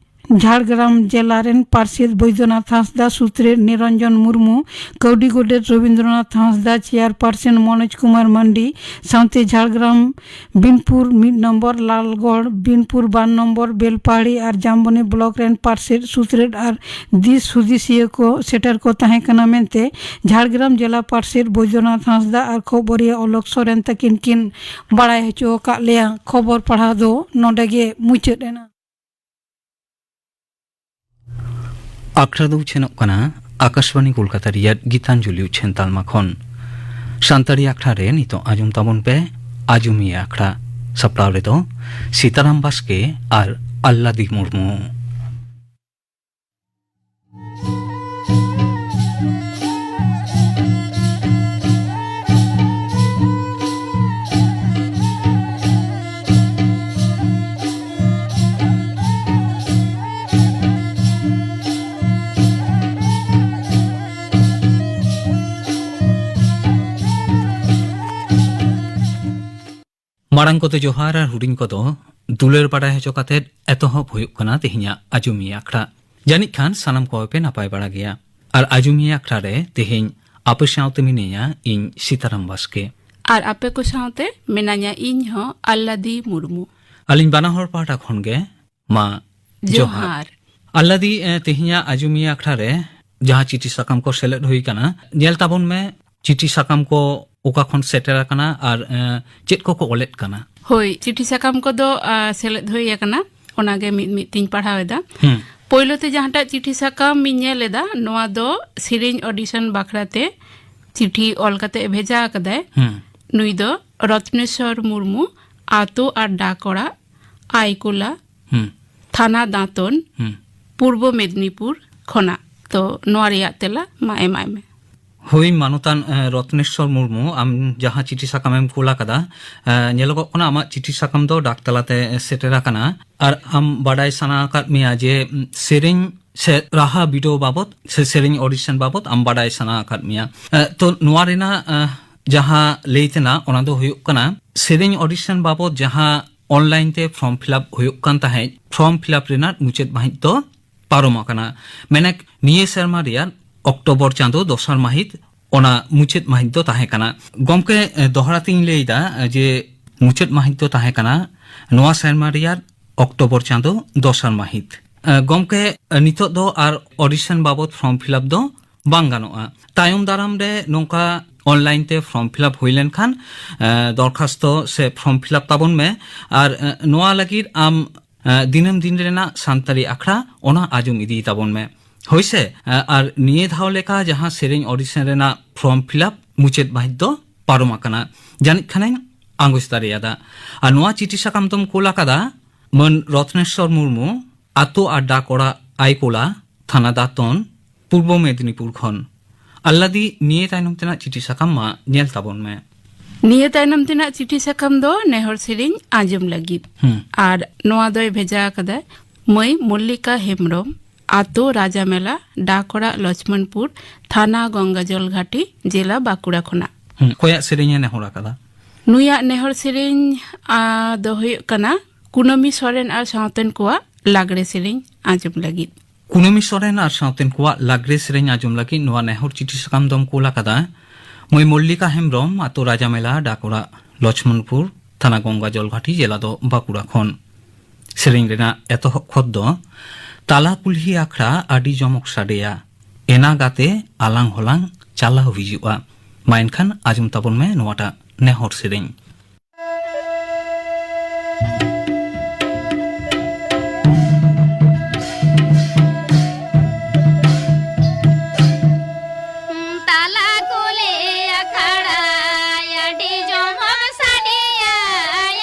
ᱡᱷᱟᱲᱜᱨᱟᱢ ᱡᱮᱞᱟ ᱨᱮᱱ ᱯᱟᱨᱥᱮᱛ ᱵᱳᱭᱫᱚᱱᱟᱛᱷ ᱦᱟᱸᱥᱫᱟ, ᱥᱩᱛᱨᱮᱛ ᱱᱤᱨᱚᱧᱡᱚᱱ ᱢᱩᱨᱢᱩ, ᱠᱟᱹᱣᱰᱤ ᱜᱚᱰᱮᱛ ᱨᱚᱵᱤᱱᱫᱨᱚᱱᱟᱛᱷ ᱦᱟᱸᱥᱫᱟ, ᱪᱮᱭᱟᱨᱯᱟᱨᱥᱚᱱ ᱢᱚᱱᱳᱡᱽ ᱠᱩᱢᱟᱨ ᱢᱟᱱᱰᱤ, ᱥᱟᱶᱛᱮ ᱡᱷᱟᱲᱜᱨᱟᱢ ᱵᱤᱱᱯᱩᱨ ᱢᱤᱫ ᱱᱚᱢᱵᱚᱨ, ᱞᱟᱞᱜᱚᱲ ᱵᱤᱱᱯᱩᱨ ᱵᱟᱨ ᱱᱚᱢᱵᱚᱨ, ᱵᱮᱞᱯᱟᱦᱟᱲᱤ ᱟᱨ ᱡᱟᱢᱵᱚᱱᱤ ᱵᱞᱚᱠ ᱨᱮᱱ ᱯᱟᱨᱥᱮᱛ, ᱥᱩᱛᱨᱮᱛ ᱟᱨ ᱫᱤᱥ ᱦᱩᱫᱤᱥᱤᱭᱟᱹ ᱠᱚ ᱥᱮᱴᱮᱨ ᱠᱚ ᱛᱟᱦᱮᱸ ᱠᱟᱱᱟ ᱢᱮᱱᱛᱮ ᱡᱷᱟᱲᱜᱨᱟᱢ ᱡᱮᱞᱟ ᱯᱟᱨᱥᱮᱛ ᱵᱳᱭᱫᱚᱱᱟᱛᱷ ᱦᱟᱸᱥᱫᱟ ᱟᱨ ᱠᱷᱚᱵᱚᱨᱤᱭᱟᱹ ᱚᱞᱚᱠ ᱥᱚᱨᱮᱱ ᱛᱟᱹᱠᱤᱱ ᱠᱤᱱ ᱵᱟᱲᱟᱭ ᱦᱚᱪᱚ ᱟᱠᱟᱫ ᱞᱮᱭᱟ᱾ ᱠᱷᱚᱵᱚᱨ ᱯᱟᱲᱦᱟᱣ ᱫᱚ ᱱᱚᱰᱮ ᱜᱮ ᱢᱩᱪᱟᱹᱫ ᱮᱱᱟ᱾ ᱟᱠᱷᱲᱟ ᱫᱚ ᱩᱪᱷᱟᱹᱱᱚᱜ ᱠᱟᱱᱟ ᱟᱠᱟᱥᱵᱟᱬᱤ ᱠᱳᱞᱠᱟᱛᱟ ᱨᱮᱭᱟᱜ ᱜᱤᱛᱟᱧᱡᱚᱞᱤ ᱩᱪᱷᱟᱹᱱ ᱛᱟᱞᱢᱟ ᱠᱷᱚᱱ᱾ ᱥᱟᱱᱛᱟᱲᱤ ᱟᱠᱷᱲᱟ ᱨᱮ ᱱᱤᱛᱚᱜ ᱟᱸᱡᱚᱢ ᱛᱟᱵᱚᱱ ᱯᱮ ᱟᱡᱚᱢᱤᱭᱟᱹ ᱟᱠᱷᱲᱟ᱾ ᱥᱟᱯᱲᱟᱣ ᱨᱮᱫᱚ ᱥᱤᱛᱟᱨᱟᱢ ᱵᱟᱥᱠᱮ ᱟᱨ ᱟᱞᱞᱟᱫᱤ ᱢᱩᱨᱢᱩ᱾ ᱢᱟᱲᱟᱝ ᱠᱚᱫᱚ ᱡᱚᱦᱟᱨ ᱟᱨ ᱦᱩᱰᱤᱧ ᱠᱚᱫᱚ ᱫᱩᱞᱟᱹᱲ ᱵᱟᱲᱟᱭ ᱦᱚᱪᱚ ᱠᱟᱛᱮᱫ ᱮᱛᱚᱦᱚᱵ ᱦᱩᱭᱩᱜ ᱠᱟᱱᱟ ᱛᱮᱦᱮᱧᱟᱜ ᱟᱡᱚᱢᱤᱭᱟᱹ ᱟᱠᱷᱲᱟ᱾ ᱡᱟᱹᱱᱤᱡ ᱠᱷᱟᱱ ᱥᱟᱱᱟᱢ ᱠᱚᱜᱮ ᱯᱮ ᱱᱟᱯᱟᱭ ᱵᱟᱲᱟ ᱜᱮᱭᱟ᱾ ᱟᱨ ᱟᱡᱚᱢᱤᱭᱟᱹ ᱟᱠᱷᱲᱟ ᱨᱮ ᱛᱮᱦᱮᱧ ᱟᱯᱮ ᱥᱟᱶᱛᱮ ᱢᱤᱱᱟᱹᱧᱟ ᱤᱧ ᱥᱤᱛᱟᱨᱟᱢ ᱵᱟᱥᱠᱮ᱾ ᱟᱨ ᱟᱯᱮ ᱠᱚ ᱥᱟᱶᱛᱮ ᱢᱮᱱᱟᱧᱟ ᱤᱧ ᱦᱚᱸ ᱟᱞᱞᱟᱫᱤ ᱢᱩᱨᱢᱩ᱾ ᱟᱹᱞᱤᱧ ᱵᱟᱱᱟ ᱦᱚᱲ ᱯᱟᱦᱴᱟ ᱠᱷᱚᱱ ᱜᱮ ᱢᱟ ᱡᱚᱦᱟᱨ᱾ ᱡᱚᱦᱟᱨ᱾ ᱟᱞᱞᱟᱫᱤ, ᱮ, ᱛᱮᱦᱮᱧᱟᱜ ᱟᱸᱡᱚᱢᱤᱭᱟᱹ ᱟᱠᱷᱲᱟ ᱨᱮ ᱡᱟᱦᱟᱸ ᱪᱤᱴᱷᱤ ᱥᱟᱠᱟᱢ ᱠᱚ ᱥᱮᱞᱮᱫ ᱦᱩᱭ ᱟᱠᱟᱱᱟ, ᱧᱮᱞ ᱛᱟᱵᱚᱱ ᱢᱮ ᱪᱤᱴᱷᱤ ᱥᱟᱠᱟᱢ ᱠᱚ ᱚᱠᱟ ᱠᱷᱚᱱ ᱥᱮᱴᱮᱨ ᱟᱠᱟᱱᱟ ᱟᱨ, ᱮ, ᱪᱮᱫ ᱠᱚᱠᱚ ᱚᱞᱮᱫ ᱠᱟᱱᱟ᱾ ᱦᱳᱭ, ᱪᱤᱴᱷᱤ ᱥᱟᱠᱟᱢ ᱠᱚᱫᱚ, ᱟ, ᱥᱮᱞᱮᱫ ᱦᱩᱭ ᱟᱠᱟᱱᱟ, ᱚᱱᱟᱜᱮ ᱢᱤᱫ ᱢᱤᱫ ᱛᱤᱧ ᱯᱟᱲᱦᱟᱣ ᱮᱫᱟ᱾ ᱦᱩᱸ᱾ ᱯᱳᱭᱞᱳ ᱛᱮ ᱡᱟᱦᱟᱸᱴᱟᱜ ᱪᱤᱴᱷᱤ ᱥᱟᱠᱟᱢ ᱤᱧ ᱧᱮᱞ ᱮᱫᱟ, ᱱᱚᱣᱟ ᱫᱚ ᱥᱮᱨᱮᱧ audition ᱵᱟᱠᱷᱨᱟ ᱛᱮ ᱪᱤᱴᱷᱤ ᱚᱞ ᱠᱟᱛᱮ ᱮ ᱵᱷᱮᱡᱟ ᱟᱠᱟᱫᱟᱭ᱾ ᱦᱩᱸ᱾ ᱱᱩᱭ ᱫᱚ ᱨᱚᱛᱱᱮᱥᱚᱨ ᱢᱩᱨᱢᱩ, ᱟᱛᱳ ᱟᱨ ᱰᱟᱠ ᱚᱲᱟᱜ, ᱟᱭᱠᱳᱞᱟ, ᱦᱩᱸ᱾ ᱛᱷᱟᱱᱟ ᱫᱟᱸᱛᱚᱱ, ᱦᱩᱸ᱾ ᱯᱩᱨᱵᱚ ᱢᱮᱫᱽᱱᱤᱯᱩᱨ ᱠᱷᱚᱱᱟᱜ᱾ ᱛᱚ, ᱱᱚᱣᱟ ᱨᱮᱭᱟᱜ ᱛᱮᱞᱟ ᱢᱟ ᱮᱢᱟᱭ ᱢᱮ᱾ ᱦᱳᱭ, ᱢᱟᱱᱚᱛᱟᱱ, ᱮ, ᱨᱚᱛᱱᱮᱥᱚᱨ ᱢᱩᱨᱢᱩ, ᱟᱢ ᱡᱟᱦᱟᱸ ᱪᱤᱴᱷᱤ ᱥᱟᱠᱟᱢᱮᱢ ᱠᱩᱞ ᱟᱠᱟᱫᱟ, ᱮ, ᱧᱮᱞᱚᱜᱚᱜ ᱠᱟᱱᱟ ᱟᱢᱟᱜ ᱪᱤᱴᱷᱤ ᱥᱟᱠᱟᱢ ᱫᱚ ᱰᱟᱠ ᱛᱟᱞᱟᱛᱮ ᱥᱮᱴᱮᱨ ᱟᱠᱟᱱᱟ᱾ ᱟᱨ ᱟᱢ ᱵᱟᱰᱟᱭ ᱥᱟᱱᱟ ᱟᱠᱟᱫ ᱢᱮᱭᱟ ᱡᱮ, ᱩᱢ, ᱥᱮᱨᱮᱧ ᱥᱮ ᱨᱟᱦᱟ ᱵᱤᱰᱟᱹᱣ ᱵᱟᱵᱚᱛ ᱥᱮ ᱥᱮᱨᱮᱧ audition ᱵᱟᱵᱚᱛ ᱟᱢ ᱵᱟᱰᱟᱭ ᱥᱟᱱᱟ ᱟᱠᱟᱫ ᱢᱮᱭᱟ᱾ ᱮ, ᱛᱚ, ᱱᱚᱣᱟ ᱨᱮᱱᱟᱜ, ᱮ, ᱡᱟᱦᱟᱸ ᱞᱟᱹᱭ ᱛᱮᱱᱟᱜ, ᱚᱱᱟ ᱫᱚ ᱦᱩᱭᱩᱜ ᱠᱟᱱᱟ, ᱥᱮᱨᱮᱧ audition ᱵᱟᱵᱚᱛ ᱡᱟᱦᱟᱸ online ᱛᱮ form fill up ᱦᱩᱭᱩᱜ ᱠᱟᱱ ᱛᱟᱦᱮᱸᱫ, form fill up ᱨᱮᱱᱟᱜ ᱢᱩᱪᱟᱹᱫ ᱢᱟᱹᱦᱤᱛ ᱫᱚ ᱯᱟᱨᱚᱢ ᱟᱠᱟᱱᱟ᱾ ᱢᱮᱱᱮᱠ ᱱᱤᱭᱟᱹ ᱥᱮᱨᱢᱟ ᱨᱮᱭᱟᱜ ᱚᱠᱴᱳᱵᱚᱨ ᱪᱟᱸᱫᱚ ᱫᱚᱥᱟᱨ ᱢᱟᱹᱦᱤᱛ ᱚᱱᱟ ᱢᱩᱪᱟᱹᱫ ᱢᱟᱹᱦᱤᱛ ᱫᱚ ᱛᱟᱦᱮᱸ ᱠᱟᱱᱟ᱾ ᱜᱚᱢᱠᱮ, ᱮ, ᱫᱚᱦᱲᱟ ᱛᱤᱧ ᱞᱟᱹᱭ ᱮᱫᱟ, ᱮ, ᱡᱮ ᱢᱩᱪᱟᱹᱫ ᱢᱟᱹᱦᱤᱛ ᱫᱚ ᱛᱟᱦᱮᱸ ᱠᱟᱱᱟ ᱱᱚᱣᱟ ᱥᱮᱨᱢᱟ ᱨᱮᱭᱟᱜ ᱚᱠᱴᱳᱵᱚᱨ ᱪᱟᱸᱫᱚ ᱫᱚᱥᱟᱨ ᱢᱟᱹᱦᱤᱛ᱾ ᱮ, ᱜᱚᱢᱠᱮ, ᱮ, ᱱᱤᱛᱚᱜ ᱫᱚ ᱟᱨ audition ᱵᱟᱵᱚᱛ form fill up ᱫᱚ ᱵᱟᱝ ᱜᱟᱱᱚᱜᱼᱟ᱾ ᱛᱟᱭᱚᱢ ᱫᱟᱨᱟᱢ ᱨᱮ ᱱᱚᱝᱠᱟ online ᱛᱮ form fill up ᱦᱩᱭ ᱞᱮᱱᱠᱷᱟᱱ, ᱮ, ᱫᱚᱨᱠᱷᱟᱥᱛᱚ ᱥᱮ form fill up ᱛᱟᱵᱚᱱ ᱢᱮ᱾ ᱟᱨ, ᱮ, ᱱᱚᱣᱟ ᱞᱟᱹᱜᱤᱫ ᱟᱢ ᱮ, ᱫᱤᱱᱟᱹᱢ ᱫᱤᱱ ᱨᱮᱱᱟᱜ ᱥᱟᱱᱛᱟᱲᱤ ᱟᱠᱷᱲᱟ, ᱚᱱᱟ ᱟᱸᱡᱚᱢ ᱤᱫᱤᱭ ᱛᱟᱵᱚᱱ ᱢᱮ᱾ ᱦᱳᱭ ᱥᱮ? ᱮ, ᱟᱨ ᱱᱤᱭᱟᱹ ᱫᱷᱟᱣ ᱞᱮᱠᱟ ᱡᱟᱦᱟᱸ ᱥᱮᱨᱮᱧ audition ᱨᱮᱱᱟᱜ form fill up ᱢᱩᱪᱟᱹᱫ ᱢᱟᱹᱦᱤᱛ ᱫᱚ ᱯᱟᱨᱚᱢ ᱟᱠᱟᱱᱟ, ᱡᱟᱹᱱᱤᱡ ᱠᱷᱟᱱᱮᱧ ᱟᱸᱜᱚᱪ ᱫᱟᱲᱮᱭᱟᱫᱟ᱾ ᱟᱨ ᱱᱚᱣᱟ ᱪᱤᱴᱷᱤ ᱥᱟᱠᱟᱢ ᱫᱚᱢ ᱠᱳᱞ ᱟᱠᱟᱫᱟ ᱢᱟᱹᱱ ᱨᱚᱛᱱᱮᱥᱚᱨ ᱢᱩᱨᱢᱩ, ᱟᱛᱳ ᱟᱨ ᱰᱟᱠ ᱚᱲᱟᱜ ᱟᱭᱠᱳᱞᱟ, ᱛᱷᱟᱱᱟ ᱫᱟᱸᱛᱚᱱ, ᱯᱩᱨᱵᱚ ᱢᱮᱫᱤᱱᱤᱯᱩᱨ ᱠᱷᱚᱱ᱾ ᱟᱞᱞᱟᱫᱤ, ᱱᱤᱭᱟᱹ ᱛᱟᱭᱱᱚᱢ ᱛᱮᱱᱟᱜ ᱪᱤᱴᱷᱤ ᱥᱟᱠᱟᱢ ᱢᱟ ᱧᱮᱞ ᱛᱟᱵᱚᱱ ᱢᱮ᱾ ᱱᱤᱭᱟᱹ ᱛᱟᱭᱱᱚᱢ ᱛᱮᱱᱟᱜ ᱪᱤᱴᱷᱤ ᱥᱟᱠᱟᱢ ᱫᱚ ᱱᱮᱦᱚᱨ ᱥᱮᱨᱮᱧ ᱟᱸᱡᱚᱢ ᱞᱟᱹᱜᱤᱫ᱾ ᱦᱩᱸ᱾ ᱟᱨ ᱱᱚᱣᱟ ᱫᱚᱭ ᱵᱷᱮᱡᱟ ᱟᱠᱟᱫᱟ ᱢᱟᱹᱭ ᱢᱚᱞᱞᱤᱠᱟ ᱦᱮᱢᱵᱽᱨᱚᱢ, ᱟᱛᱳ ᱨᱟᱡᱟᱢᱮᱞᱟ, ᱰᱟᱠ ᱚᱲᱟᱜ ᱞᱚᱪᱷᱢᱚᱱᱯᱩᱨ, ᱛᱷᱟᱱᱟ ᱜᱚᱝᱜᱟᱡᱚᱞ ᱜᱷᱟᱴᱤ, ᱡᱮᱞᱟ ᱵᱟᱸᱠᱩᱲᱟ ᱠᱷᱚᱱᱟᱜ᱾ ᱦᱩᱸ, ᱚᱠᱚᱭᱟᱜ ᱥᱮᱨᱮᱧ ᱮ ᱱᱮᱦᱚᱨ ᱟᱠᱟᱫᱟ? ᱱᱩᱭᱟᱜ ᱱᱮᱦᱚᱨ ᱥᱮᱨᱮᱧ, ᱟ, ᱫᱚ ᱦᱩᱭᱩᱜ ᱠᱟᱱᱟ ᱠᱩᱱᱟᱹᱢᱤ ᱥᱚᱨᱮᱱ ᱟᱨ ᱥᱟᱶᱛᱮᱱ ᱠᱚᱣᱟᱜ ᱞᱟᱜᱽᱲᱮ ᱥᱮᱨᱮᱧ ᱟᱸᱡᱚᱢ ᱞᱟᱹᱜᱤᱫ᱾ ᱠᱩᱱᱟᱹᱢᱤ ᱥᱚᱨᱮᱱ ᱟᱨ ᱥᱟᱶᱛᱮᱱ ᱠᱚᱣᱟᱜ ᱞᱟᱜᱽᱲᱮ ᱥᱮᱨᱮᱧ ᱟᱸᱡᱚᱢ ᱞᱟᱹᱜᱤᱫ ᱱᱚᱣᱟ ᱱᱮᱦᱚᱨ ᱪᱤᱴᱷᱤ ᱥᱟᱠᱟᱢ ᱫᱚᱢ ᱠᱳᱞ ᱟᱠᱟᱫᱟ ᱢᱟᱹᱭ ᱢᱚᱞᱞᱤᱠᱟ ᱦᱮᱢᱵᱽᱨᱚᱢ, ᱟᱛᱳ ᱨᱟᱡᱟᱢᱮᱞᱟ, ᱰᱟᱠ ᱚᱲᱟᱜ ᱞᱚᱪᱷᱢᱚᱱᱯᱩᱨ, ᱛᱷᱟᱱᱟ ᱜᱚᱝᱜᱟᱡᱚᱞ ᱜᱷᱟᱴᱤ, ᱡᱮᱞᱟ ᱫᱚ ᱵᱟᱸᱠᱩᱲᱟ ᱠᱷᱚᱱ᱾ ᱥᱮᱨᱮᱧ ᱨᱮᱱᱟᱜ ᱮᱛᱚᱦᱚᱵ ᱠᱷᱚᱛ ᱫᱚ ᱛᱟᱞᱟ ᱠᱩᱞᱦᱤ ᱟᱠᱷᱲᱟ ᱟᱹᱰᱤ ᱡᱚᱢᱚᱠ ᱥᱟᱰᱮᱭᱟ, ᱮᱱᱟ ᱜᱟᱛᱮ ᱟᱞᱟᱝ ᱦᱚᱞᱟᱝ ᱪᱟᱞᱟᱣ ᱦᱤᱡᱩᱜᱼᱟ᱾ ᱢᱟ ᱮᱱᱠᱷᱟᱱ ᱟᱸᱡᱚᱢ ᱛᱟᱵᱚᱱ ᱢᱮ ᱱᱚᱣᱟᱴᱟᱜ ᱱᱮᱦᱚᱨ ᱥᱮᱨᱮᱧ᱾ ᱛᱟᱞᱟ ᱠᱩᱞᱦᱤ ᱟᱠᱷᱲᱟ ᱟᱹᱰᱤ ᱡᱚᱢᱚᱠ ᱥᱟᱰᱮᱭᱟ,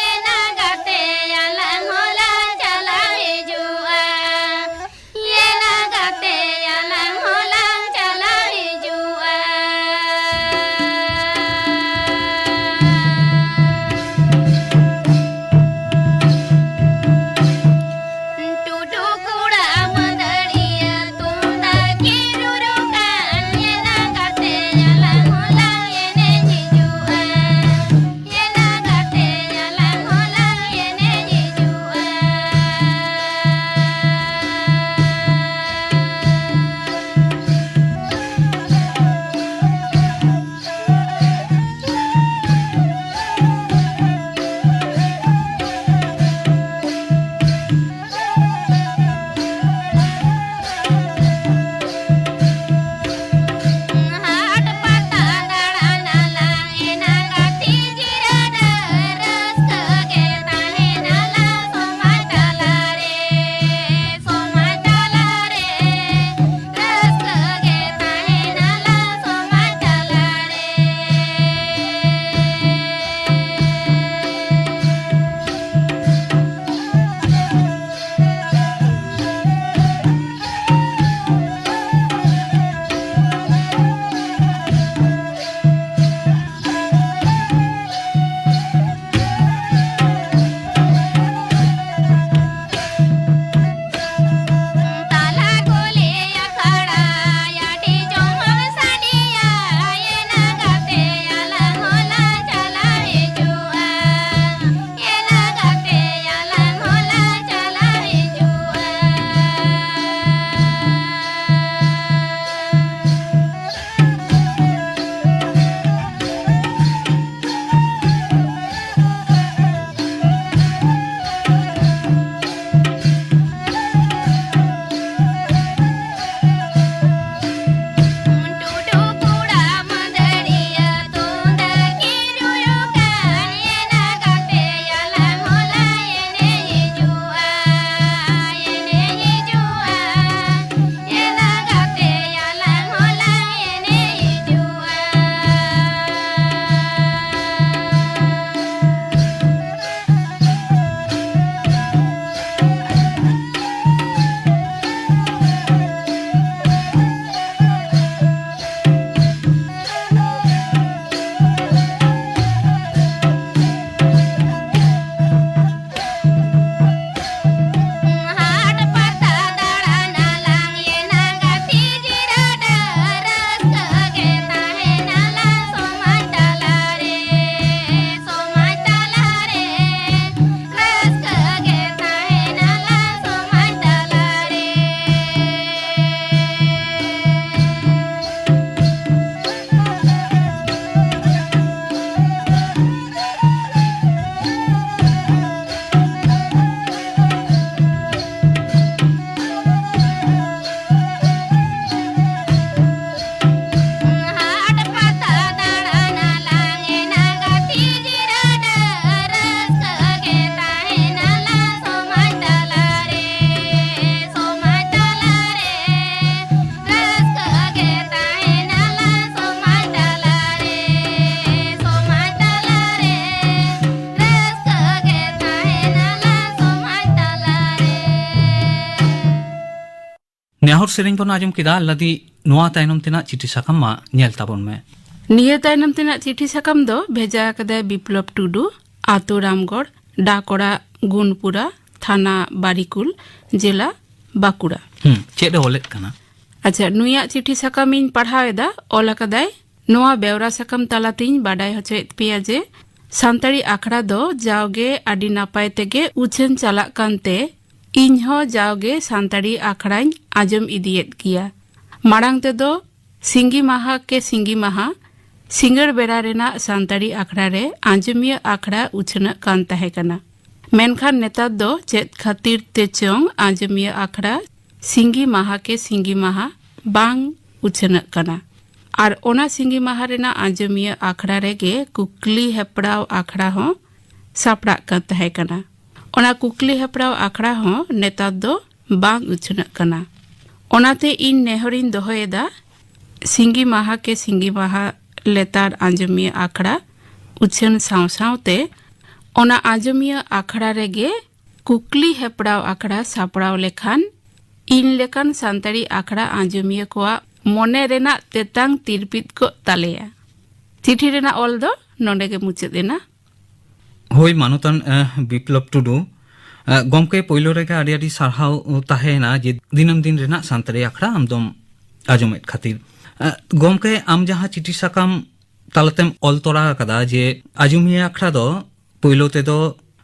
ᱮᱱᱟ ᱜᱟᱛᱮ ᱟᱞᱟᱝ ᱦᱚᱸᱞᱟᱝ ᱪᱟᱞᱟᱣ ᱦᱤᱡᱩᱜᱼᱟ᱾ ᱮᱱᱟ ᱜᱟᱛᱮ ᱟᱞᱟᱝ ᱦᱚᱸᱞᱟᱝ ᱪᱟᱞᱟᱣ ᱦᱤᱡᱩᱜᱼᱟ᱾ ᱱᱟᱦᱚᱨ ᱥᱮᱨᱮᱧ ᱵᱚᱱ ᱟᱸᱡᱚᱢ ᱠᱮᱫᱟ, ᱞᱟᱫᱤ ᱱᱚᱣᱟ ᱛᱟᱭᱱᱚᱢ ᱛᱮᱱᱟᱜ ᱪᱤᱴᱷᱤ ᱥᱟᱠᱟᱢ ᱢᱟ ᱧᱮᱞ ᱛᱟᱵᱚᱱ ᱢᱮ᱾ ᱱᱤᱭᱟᱹ ᱛᱟᱭᱱᱚᱢ ᱛᱮᱱᱟᱜ ᱪᱤᱴᱷᱤ ᱥᱟᱠᱟᱢ ᱫᱚ ᱵᱷᱮᱡᱟ ᱟᱠᱟᱫᱟᱭ ᱵᱤᱯᱞᱚᱵ ᱴᱩᱰᱩ, ᱟᱛᱳ ᱨᱟᱢᱜᱚᱲ, ᱰᱟᱠᱚᱲᱟ ᱜᱩᱱᱯᱩᱨᱟ, ᱛᱷᱟᱱᱟ ᱵᱟᱨᱤᱠᱩᱞ, ᱡᱮᱞᱟ ᱵᱟᱸᱠᱩᱲᱟ᱾ ᱦᱩᱸ, ᱪᱮᱫ ᱮ ᱚᱞᱮᱫ ᱠᱟᱱᱟ? ᱟᱪᱪᱷᱟ, ᱱᱩᱭᱟᱜ ᱪᱤᱴᱷᱤ ᱥᱟᱠᱟᱢ ᱤᱧ ᱯᱟᱲᱦᱟᱣ ᱮᱫᱟ, ᱚᱞ ᱟᱠᱟᱫᱟᱭ᱾ ᱱᱚᱣᱟ ᱵᱮᱣᱨᱟ ᱥᱟᱠᱟᱢ ᱛᱟᱞᱟᱛᱤᱧ ᱵᱟᱰᱟᱭ ᱦᱚᱪᱚᱭᱮᱫ ᱯᱮᱭᱟ ᱡᱮ ᱥᱟᱱᱛᱟᱲᱤ ᱟᱠᱷᱲᱟ ᱫᱚ ᱡᱟᱣᱜᱮ ᱟᱹᱰᱤ ᱱᱟᱯᱟᱭ ᱛᱮᱜᱮ ᱩᱪᱷᱟᱹᱱ ᱪᱟᱞᱟᱜ ᱠᱟᱱᱛᱮ ᱤᱧ ᱦᱚᱸ ᱡᱟᱣᱜᱮ ᱥᱟᱱᱛᱟᱲᱤ ᱟᱠᱷᱲᱟᱧ ᱟᱸᱡᱚᱢ ᱤᱫᱤᱭᱮᱫ ᱜᱮᱭᱟ᱾ ᱢᱟᱲᱟᱝ ᱛᱮᱫᱚ ᱥᱤᱸᱜᱤ ᱢᱟᱦᱟ ᱠᱮ ᱥᱤᱸᱜᱤ ᱢᱟᱦᱟ ᱥᱤᱸᱜᱟᱹᱲ ᱵᱮᱲᱟ ᱨᱮᱱᱟᱜ ᱥᱟᱱᱛᱟᱲᱤ ᱟᱠᱷᱲᱟ ᱨᱮ ᱟᱸᱡᱚᱢᱤᱭᱟᱹ ᱟᱠᱷᱲᱟ ᱩᱪᱷᱟᱹᱱᱚᱜ ᱠᱟᱱ ᱛᱟᱦᱮᱸ ᱠᱟᱱᱟ᱾ ᱢᱮᱱᱠᱷᱟᱱ ᱱᱮᱛᱟᱨ ᱫᱚ ᱪᱮᱫ ᱠᱷᱟᱹᱛᱤᱨ ᱛᱮ ᱪᱚᱝ ᱟᱸᱡᱚᱢᱤᱭᱟᱹ ᱟᱠᱷᱲᱟ ᱥᱤᱸᱜᱤ ᱢᱟᱦᱟ ᱠᱮ ᱥᱤᱸᱜᱤ ᱢᱟᱦᱟ ᱵᱟᱝ ᱩᱪᱷᱟᱹᱱᱚᱜ ᱠᱟᱱᱟ᱾ ᱟᱨ ᱚᱱᱟ ᱥᱤᱸᱜᱤ ᱢᱟᱦᱟ ᱨᱮᱱᱟᱜ ᱟᱸᱡᱚᱢᱤᱭᱟᱹ ᱟᱠᱷᱲᱟ ᱨᱮᱜᱮ ᱠᱩᱠᱞᱤ ᱦᱮᱯᱨᱟᱣ ᱟᱠᱷᱲᱟ ᱦᱚᱸ ᱥᱟᱯᱲᱟᱜ ᱠᱟᱱ ᱛᱟᱦᱮᱸ ᱠᱟᱱᱟ᱾ ᱚᱱᱟ ᱠᱩᱠᱞᱤ ᱦᱮᱯᱨᱟᱣ ᱟᱠᱷᱲᱟ ᱦᱚᱸ ᱱᱮᱛᱟᱨ ᱫᱚ ᱵᱟᱝ ᱩᱪᱷᱟᱹᱱᱚᱜ ᱠᱟᱱᱟ᱾ ᱚᱱᱟᱛᱮ ᱤᱧ ᱱᱮᱦᱚᱨᱤᱧ ᱫᱚᱦᱚᱭᱮᱫᱟ, ᱥᱤᱸᱜᱤ ᱢᱟᱦᱟ ᱠᱮ ᱥᱤᱸᱜᱤ ᱢᱟᱦᱟ ᱞᱮᱛᱟᱲ ᱟᱸᱡᱚᱢᱤᱭᱟᱹ ᱟᱠᱷᱲᱟ ᱩᱪᱷᱟᱹᱱ ᱥᱟᱶ ᱥᱟᱶᱛᱮ ᱚᱱᱟ ᱟᱸᱡᱚᱢᱤᱭᱟᱹ ᱟᱠᱷᱲᱟ ᱨᱮᱜᱮ ᱠᱩᱠᱞᱤ ᱦᱮᱯᱨᱟᱣ ᱟᱠᱷᱲᱟ ᱥᱟᱯᱲᱟᱣ ᱞᱮᱠᱷᱟᱱ ᱤᱧ ᱞᱮᱠᱟᱱ ᱥᱟᱱᱛᱟᱲᱤ ᱟᱠᱷᱲᱟ ᱟᱸᱡᱚᱢᱤᱭᱟᱹ ᱠᱚᱣᱟᱜ ᱢᱚᱱᱮ ᱨᱮᱱᱟᱜ ᱛᱮᱛᱟᱝ ᱛᱤᱨᱯᱤᱛ ᱠᱚᱜ ᱛᱟᱞᱮᱭᱟ᱾ ᱪᱤᱴᱷᱤ ᱨᱮᱱᱟᱜ ᱚᱞ ᱫᱚ ᱱᱚᱰᱮ ᱜᱮ ᱢᱩᱪᱟᱹᱫ ᱮᱱᱟ᱾ ᱦᱳᱭ, ᱢᱟᱱᱚᱛᱟᱱ, ᱮ, ᱵᱤᱯᱞᱚᱵ ᱴᱩᱰᱩ, ᱮ, ᱜᱚᱢᱠᱮ, ᱯᱳᱭᱞᱳ ᱨᱮᱜᱮ ᱟᱹᱰᱤ ᱟᱹᱰᱤ ᱥᱟᱨᱦᱟᱣ ᱛᱟᱦᱮᱸᱭᱮᱱᱟ ᱡᱮ ᱫᱤᱱᱟᱹᱢ ᱫᱤᱱ ᱨᱮᱱᱟᱜ ᱥᱟᱱᱛᱟᱲᱤ ᱟᱠᱷᱲᱟ ᱟᱢᱫᱚᱢ ᱟᱸᱡᱚᱢᱮᱫ ᱠᱷᱟᱹᱛᱤᱨ᱾ ᱮ, ᱜᱚᱢᱠᱮ, ᱟᱢ ᱡᱟᱦᱟᱸ ᱪᱤᱴᱷᱤ ᱥᱟᱠᱟᱢ ᱛᱟᱞᱟᱛᱮᱢ ᱚᱞ ᱛᱚᱨᱟ ᱟᱠᱟᱫᱟ ᱡᱮ ᱟᱸᱡᱚᱢᱤᱭᱟᱹ ᱟᱠᱷᱲᱟ ᱫᱚ ᱯᱳᱭᱞᱳ ᱛᱮᱫᱚ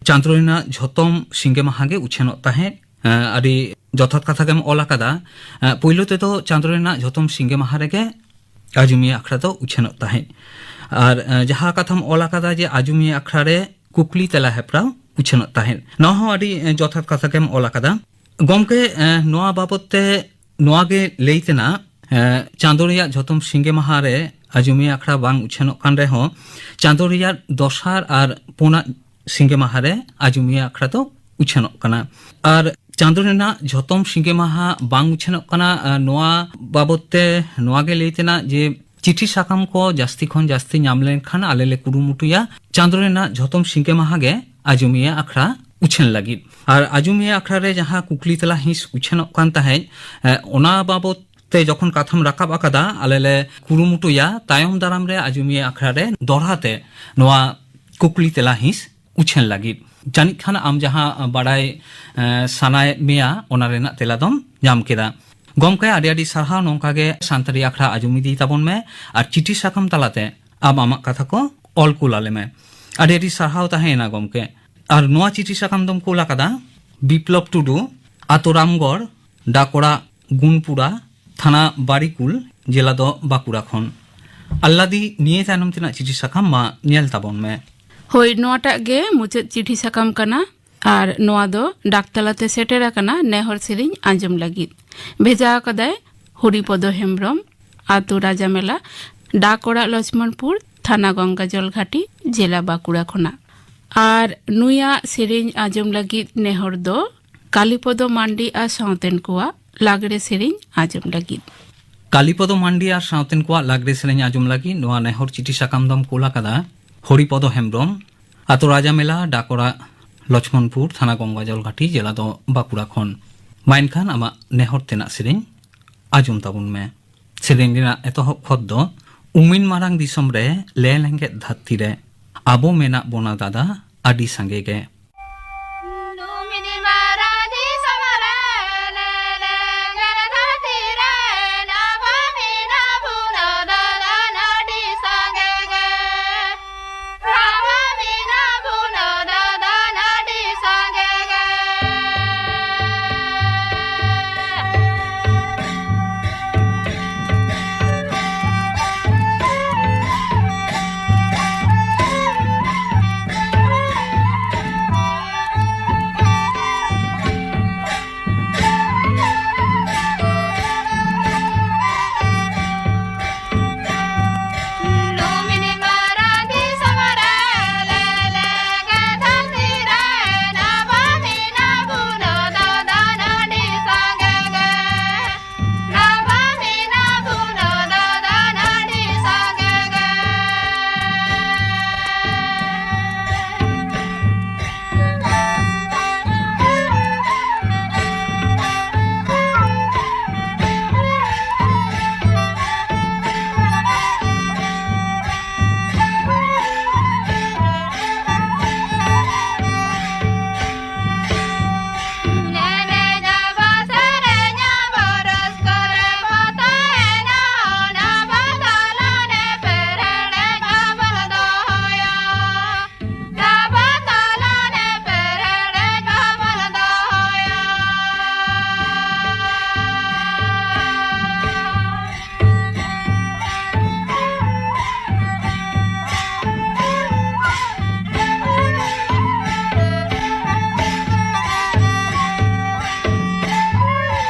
ᱪᱟᱸᱫᱳ ᱨᱮᱱᱟᱜ ᱡᱷᱚᱛᱚᱢ ᱥᱤᱸᱜᱮ ᱢᱟᱦᱟ ᱜᱮ ᱩᱪᱷᱟᱹᱱᱚᱜ ᱛᱟᱦᱮᱸᱫ᱾ ᱮ, ᱟᱹᱰᱤ ᱡᱚᱛᱷᱟᱛ ᱠᱟᱛᱷᱟ ᱜᱮᱢ ᱚᱞ ᱟᱠᱟᱫᱟ᱾ ᱮ, ᱯᱳᱭᱞᱳ ᱛᱮᱫᱚ ᱪᱟᱸᱫᱳ ᱨᱮᱱᱟᱜ ᱡᱷᱚᱛᱚᱢ ᱥᱤᱸᱜᱮ ᱢᱟᱦᱟ ᱨᱮᱜᱮ ᱟᱸᱡᱚᱢᱤᱭᱟᱹ ᱟᱠᱷᱲᱟ ᱫᱚ ᱩᱪᱷᱟᱹᱱᱚᱜ ᱛᱟᱦᱮᱸᱫ᱾ ᱟᱨ, ᱮ, ᱡᱟᱦᱟᱸ ᱠᱟᱛᱷᱟᱢ ᱚᱞ ᱟᱠᱟᱫᱟ ᱡᱮ ᱟᱸᱡᱚᱢᱤᱭᱟᱹ ᱟᱠᱷᱲᱟ ᱨᱮ ᱠᱩᱠᱞᱤ ᱛᱮᱞᱟ ᱦᱮᱯᱨᱟᱣ ᱩᱪᱷᱟᱹᱱᱚᱜ ᱛᱟᱦᱮᱸᱫ, ᱱᱚᱣᱟ ᱦᱚᱸ ᱟᱹᱰᱤ, ᱮ, ᱡᱚᱛᱷᱟᱛ ᱠᱟᱛᱷᱟ ᱜᱮᱢ ᱚᱞ ᱟᱠᱟᱫᱟ᱾ ᱜᱚᱢᱠᱮ, ᱮ, ᱱᱚᱣᱟ ᱵᱟᱵᱚᱛ ᱛᱮ ᱱᱚᱣᱟ ᱜᱮ ᱞᱟᱹᱭ ᱛᱮᱱᱟᱜ, ᱮ, ᱪᱟᱸᱫᱳ ᱨᱮᱭᱟᱜ ᱡᱷᱚᱛᱚᱢ ᱥᱤᱸᱜᱮ ᱢᱟᱦᱟ ᱨᱮ ᱟᱸᱡᱚᱢᱤᱭᱟᱹ ᱟᱠᱷᱲᱟ ᱵᱟᱝ ᱩᱪᱷᱟᱹᱱᱚᱜ ᱠᱟᱱ ᱨᱮᱦᱚᱸ, ᱪᱟᱸᱫᱳ ᱨᱮᱭᱟᱜ ᱫᱚᱥᱟᱨ ᱟᱨ ᱯᱩᱱᱟᱜ ᱥᱤᱸᱜᱮ ᱢᱟᱦᱟ ᱨᱮ ᱟᱸᱡᱚᱢᱤᱭᱟᱹ ᱟᱠᱷᱲᱟ ᱫᱚ ᱩᱪᱷᱟᱹᱱᱚᱜ ᱠᱟᱱᱟ᱾ ᱟᱨ ᱪᱟᱸᱫᱳ ᱨᱮᱱᱟᱜ ᱡᱷᱚᱛᱚᱢ ᱥᱤᱸᱜᱮ ᱢᱟᱦᱟ ᱵᱟᱝ ᱩᱪᱷᱟᱹᱱᱚᱜ ᱠᱟᱱᱟ, ᱟᱨ ᱱᱚᱣᱟ ᱵᱟᱵᱚᱛ ᱛᱮ ᱱᱚᱣᱟ ᱜᱮ ᱞᱟᱹᱭ ᱛᱮᱱᱟᱜ ᱡᱮ ᱪᱤᱴᱷᱤ ᱥᱟᱠᱟᱢ ᱠᱚ ᱡᱟᱹᱥᱛᱤ ᱠᱷᱚᱱ ᱡᱟᱹᱥᱛᱤ ᱧᱟᱢ ᱞᱮᱱᱠᱷᱟᱱ ᱟᱞᱮ ᱞᱮ ᱠᱩᱨᱩᱢᱩᱴᱩᱭᱟ ᱪᱟᱸᱫᱳ ᱨᱮᱱᱟᱜ ᱡᱷᱚᱛᱚᱢ ᱥᱤᱸᱜᱮ ᱢᱟᱦᱟ ᱜᱮ ᱟᱸᱡᱚᱢᱤᱭᱟᱹ ᱟᱠᱷᱲᱟ ᱩᱪᱷᱟᱹᱱ ᱞᱟᱹᱜᱤᱫ᱾ ᱟᱨ ᱟᱡᱚᱢᱤᱭᱟᱹ ᱟᱠᱷᱲᱟ ᱨᱮ ᱡᱟᱦᱟᱸ ᱠᱩᱠᱞᱤ ᱛᱮᱞᱟ ᱦᱤᱸᱥ ᱩᱪᱷᱟᱹᱱᱚᱜ ᱠᱟᱱ ᱛᱟᱦᱮᱸᱫ, ᱮ, ᱚᱱᱟ ᱵᱟᱵᱚᱛ ᱛᱮ ᱡᱚᱠᱷᱚᱱ ᱠᱟᱛᱷᱟᱢ ᱨᱟᱠᱟᱵ ᱟᱠᱟᱫᱟ, ᱟᱞᱮ ᱞᱮ ᱠᱩᱨᱩᱢᱩᱴᱩᱭᱟ ᱛᱟᱭᱚᱢ ᱫᱟᱨᱟᱢ ᱨᱮ ᱟᱡᱚᱢᱤᱭᱟᱹ ᱟᱠᱷᱲᱟ ᱨᱮ ᱫᱚᱦᱲᱟ ᱛᱮ ᱱᱚᱣᱟ ᱠᱩᱠᱞᱤ ᱛᱮᱞᱟ ᱦᱤᱸᱥ ᱩᱪᱷᱟᱹᱱ ᱞᱟᱹᱜᱤᱫ᱾ ᱡᱟᱹᱱᱤᱡ ᱠᱷᱟᱱ ᱟᱢ ᱡᱟᱦᱟᱸ ᱵᱟᱲᱟᱭ, ᱮ, ᱥᱟᱱᱟᱭᱮᱫ ᱢᱮᱭᱟ, ᱚᱱᱟ ᱨᱮᱱᱟᱜ ᱛᱮᱞᱟ ᱫᱚᱢ ᱧᱟᱢ ᱠᱮᱫᱟ᱾ ᱜᱚᱢᱠᱮ, ᱟᱹᱰᱤ ᱟᱹᱰᱤ ᱥᱟᱨᱦᱟᱣ᱾ ᱱᱚᱝᱠᱟ ᱜᱮ ᱥᱟᱱᱛᱟᱲᱤ ᱟᱠᱷᱲᱟ ᱟᱸᱡᱚᱢ ᱤᱫᱤ ᱛᱟᱵᱚᱱ ᱢᱮ ᱟᱨ ᱪᱤᱴᱷᱤ ᱥᱟᱠᱟᱢ ᱛᱟᱞᱟᱛᱮ ᱟᱢ ᱟᱢᱟᱜ ᱠᱟᱛᱷᱟ ᱠᱚ ᱚᱞ ᱠᱩᱞ ᱟᱞᱮ ᱢᱮ᱾ ᱟᱹᱰᱤ ᱟᱹᱰᱤ ᱥᱟᱨᱦᱟᱣ ᱛᱟᱦᱮᱸᱭᱮᱱᱟ ᱜᱚᱢᱠᱮ᱾ ᱟᱨ ᱱᱚᱣᱟ ᱪᱤᱴᱷᱤ ᱥᱟᱠᱟᱢ ᱫᱚᱢ ᱠᱩᱞ ᱟᱠᱟᱫᱟ ᱵᱤᱯᱞᱚᱵ ᱴᱩᱰᱩ, ᱟᱛᱳ ᱨᱟᱢᱜᱚᱲ, ᱰᱟᱠ ᱚᱲᱟᱜ ᱜᱩᱱᱯᱩᱨᱟ, ᱛᱷᱟᱱᱟ ᱵᱟᱨᱤᱠᱩᱞ, ᱡᱮᱞᱟ ᱫᱚ ᱵᱟᱸᱠᱩᱲᱟ ᱠᱷᱚᱱ᱾ ᱟᱞᱞᱟᱫᱤ, ᱱᱤᱭᱟᱹ ᱛᱟᱭᱱᱚᱢ ᱛᱮᱱᱟᱜ ᱪᱤᱴᱷᱤ ᱥᱟᱠᱟᱢ ᱢᱟ ᱧᱮᱞ ᱛᱟᱵᱚᱱ ᱢᱮ᱾ ᱦᱳᱭ, ᱱᱚᱣᱟᱴᱟᱜ ᱜᱮ ᱢᱩᱪᱟᱹᱫ ᱪᱤᱴᱷᱤ ᱥᱟᱠᱟᱢ ᱠᱟᱱᱟ᱾ ᱟᱨ ᱱᱚᱣᱟ ᱫᱚ ᱰᱟᱠ ᱛᱟᱞᱟᱛᱮ ᱥᱮᱴᱮᱨ ᱟᱠᱟᱱᱟ ᱱᱮᱦᱚᱨ ᱥᱮᱨᱮᱧ ᱟᱸᱡᱚᱢ ᱞᱟᱹᱜᱤᱫ᱾ ᱵᱷᱮᱡᱟ ᱟᱠᱟᱫᱟᱭ ᱦᱚᱨᱤᱯᱚᱫᱚ ᱦᱮᱢᱵᱨᱚᱢ, ᱟᱛᱳ ᱨᱟᱡᱟᱢᱮᱞᱟ, ᱰᱟᱠ ᱚᱲᱟᱜ ᱞᱚᱪᱷᱢᱚᱱᱯᱩᱨ, ᱛᱷᱟᱱᱟ ᱜᱚᱝᱜᱟᱡᱚᱞ ᱜᱷᱟᱴᱤ, ᱡᱮᱞᱟ ᱵᱟᱸᱠᱩᱲᱟ ᱠᱷᱚᱱᱟᱜ᱾ ᱟᱨ ᱱᱩᱭᱟᱜ ᱥᱮᱨᱮᱧ ᱟᱸᱡᱚᱢ ᱞᱟᱹᱜᱤᱫ ᱱᱮᱦᱚᱨ ᱫᱚ ᱠᱟᱞᱤᱯᱚᱫᱚ ᱢᱟᱱᱰᱤ ᱟᱨ ᱥᱟᱶᱛᱮᱱ ᱠᱚᱣᱟᱜ ᱞᱟᱜᱽᱲᱮ ᱥᱮᱨᱮᱧ ᱟᱸᱡᱚᱢ ᱞᱟᱹᱜᱤᱫ᱾ ᱠᱟᱞᱤᱯᱚᱫᱚ ᱢᱟᱱᱰᱤ ᱟᱨ ᱥᱟᱶᱛᱮᱱ ᱠᱚᱣᱟᱜ ᱞᱟᱜᱽᱲᱮ ᱥᱮᱨᱮᱧ ᱟᱸᱡᱚᱢ ᱞᱟᱹᱜᱤᱫ ᱱᱚᱣᱟ ᱱᱮᱦᱚᱨ ᱪᱤᱴᱷᱤ ᱥᱟᱠᱟᱢ ᱫᱚᱢ ᱠᱩᱞ ᱟᱠᱟᱫᱟ ᱦᱚᱨᱤᱯᱚᱫᱚ ᱦᱮᱢᱵᱨᱚᱢ, ᱟᱛᱳ ᱨᱟᱡᱟᱢᱮᱞᱟ, ᱰᱟᱠ ᱚᱲᱟᱜ ᱞᱚᱪᱷᱢᱚᱱᱯᱩᱨ, ᱛᱷᱟᱱᱟ ᱜᱚᱝᱜᱟᱡᱚᱞ ᱜᱷᱟᱴᱤ, ᱡᱮᱞᱟ ᱫᱚ ᱵᱟᱸᱠᱩᱲᱟ ᱠᱷᱚᱱ᱾ ᱢᱟ ᱮᱱᱠᱷᱟᱱ ᱟᱢᱟᱜ ᱱᱮᱦᱚᱨ ᱛᱮᱱᱟᱜ ᱥᱮᱨᱮᱧ ᱟᱸᱡᱚᱢ ᱛᱟᱵᱚᱱ ᱢᱮ᱾ ᱥᱮᱨᱮᱧ ᱨᱮᱱᱟᱜ ᱮᱛᱚᱦᱚᱵ ᱠᱷᱚᱛ ᱫᱚ: ᱩᱢᱤᱱ ᱢᱟᱨᱟᱝ ᱫᱤᱥᱚᱢ ᱨᱮ, ᱞᱮ ᱞᱮᱸᱜᱮᱫ ᱫᱷᱟᱹᱨᱛᱤ ᱨᱮ, ᱟᱵᱚ ᱢᱮᱱᱟᱜ ᱵᱚᱱᱟ ᱫᱟᱫᱟ ᱟᱹᱰᱤ ᱥᱟᱸᱜᱮ ᱜᱮ᱾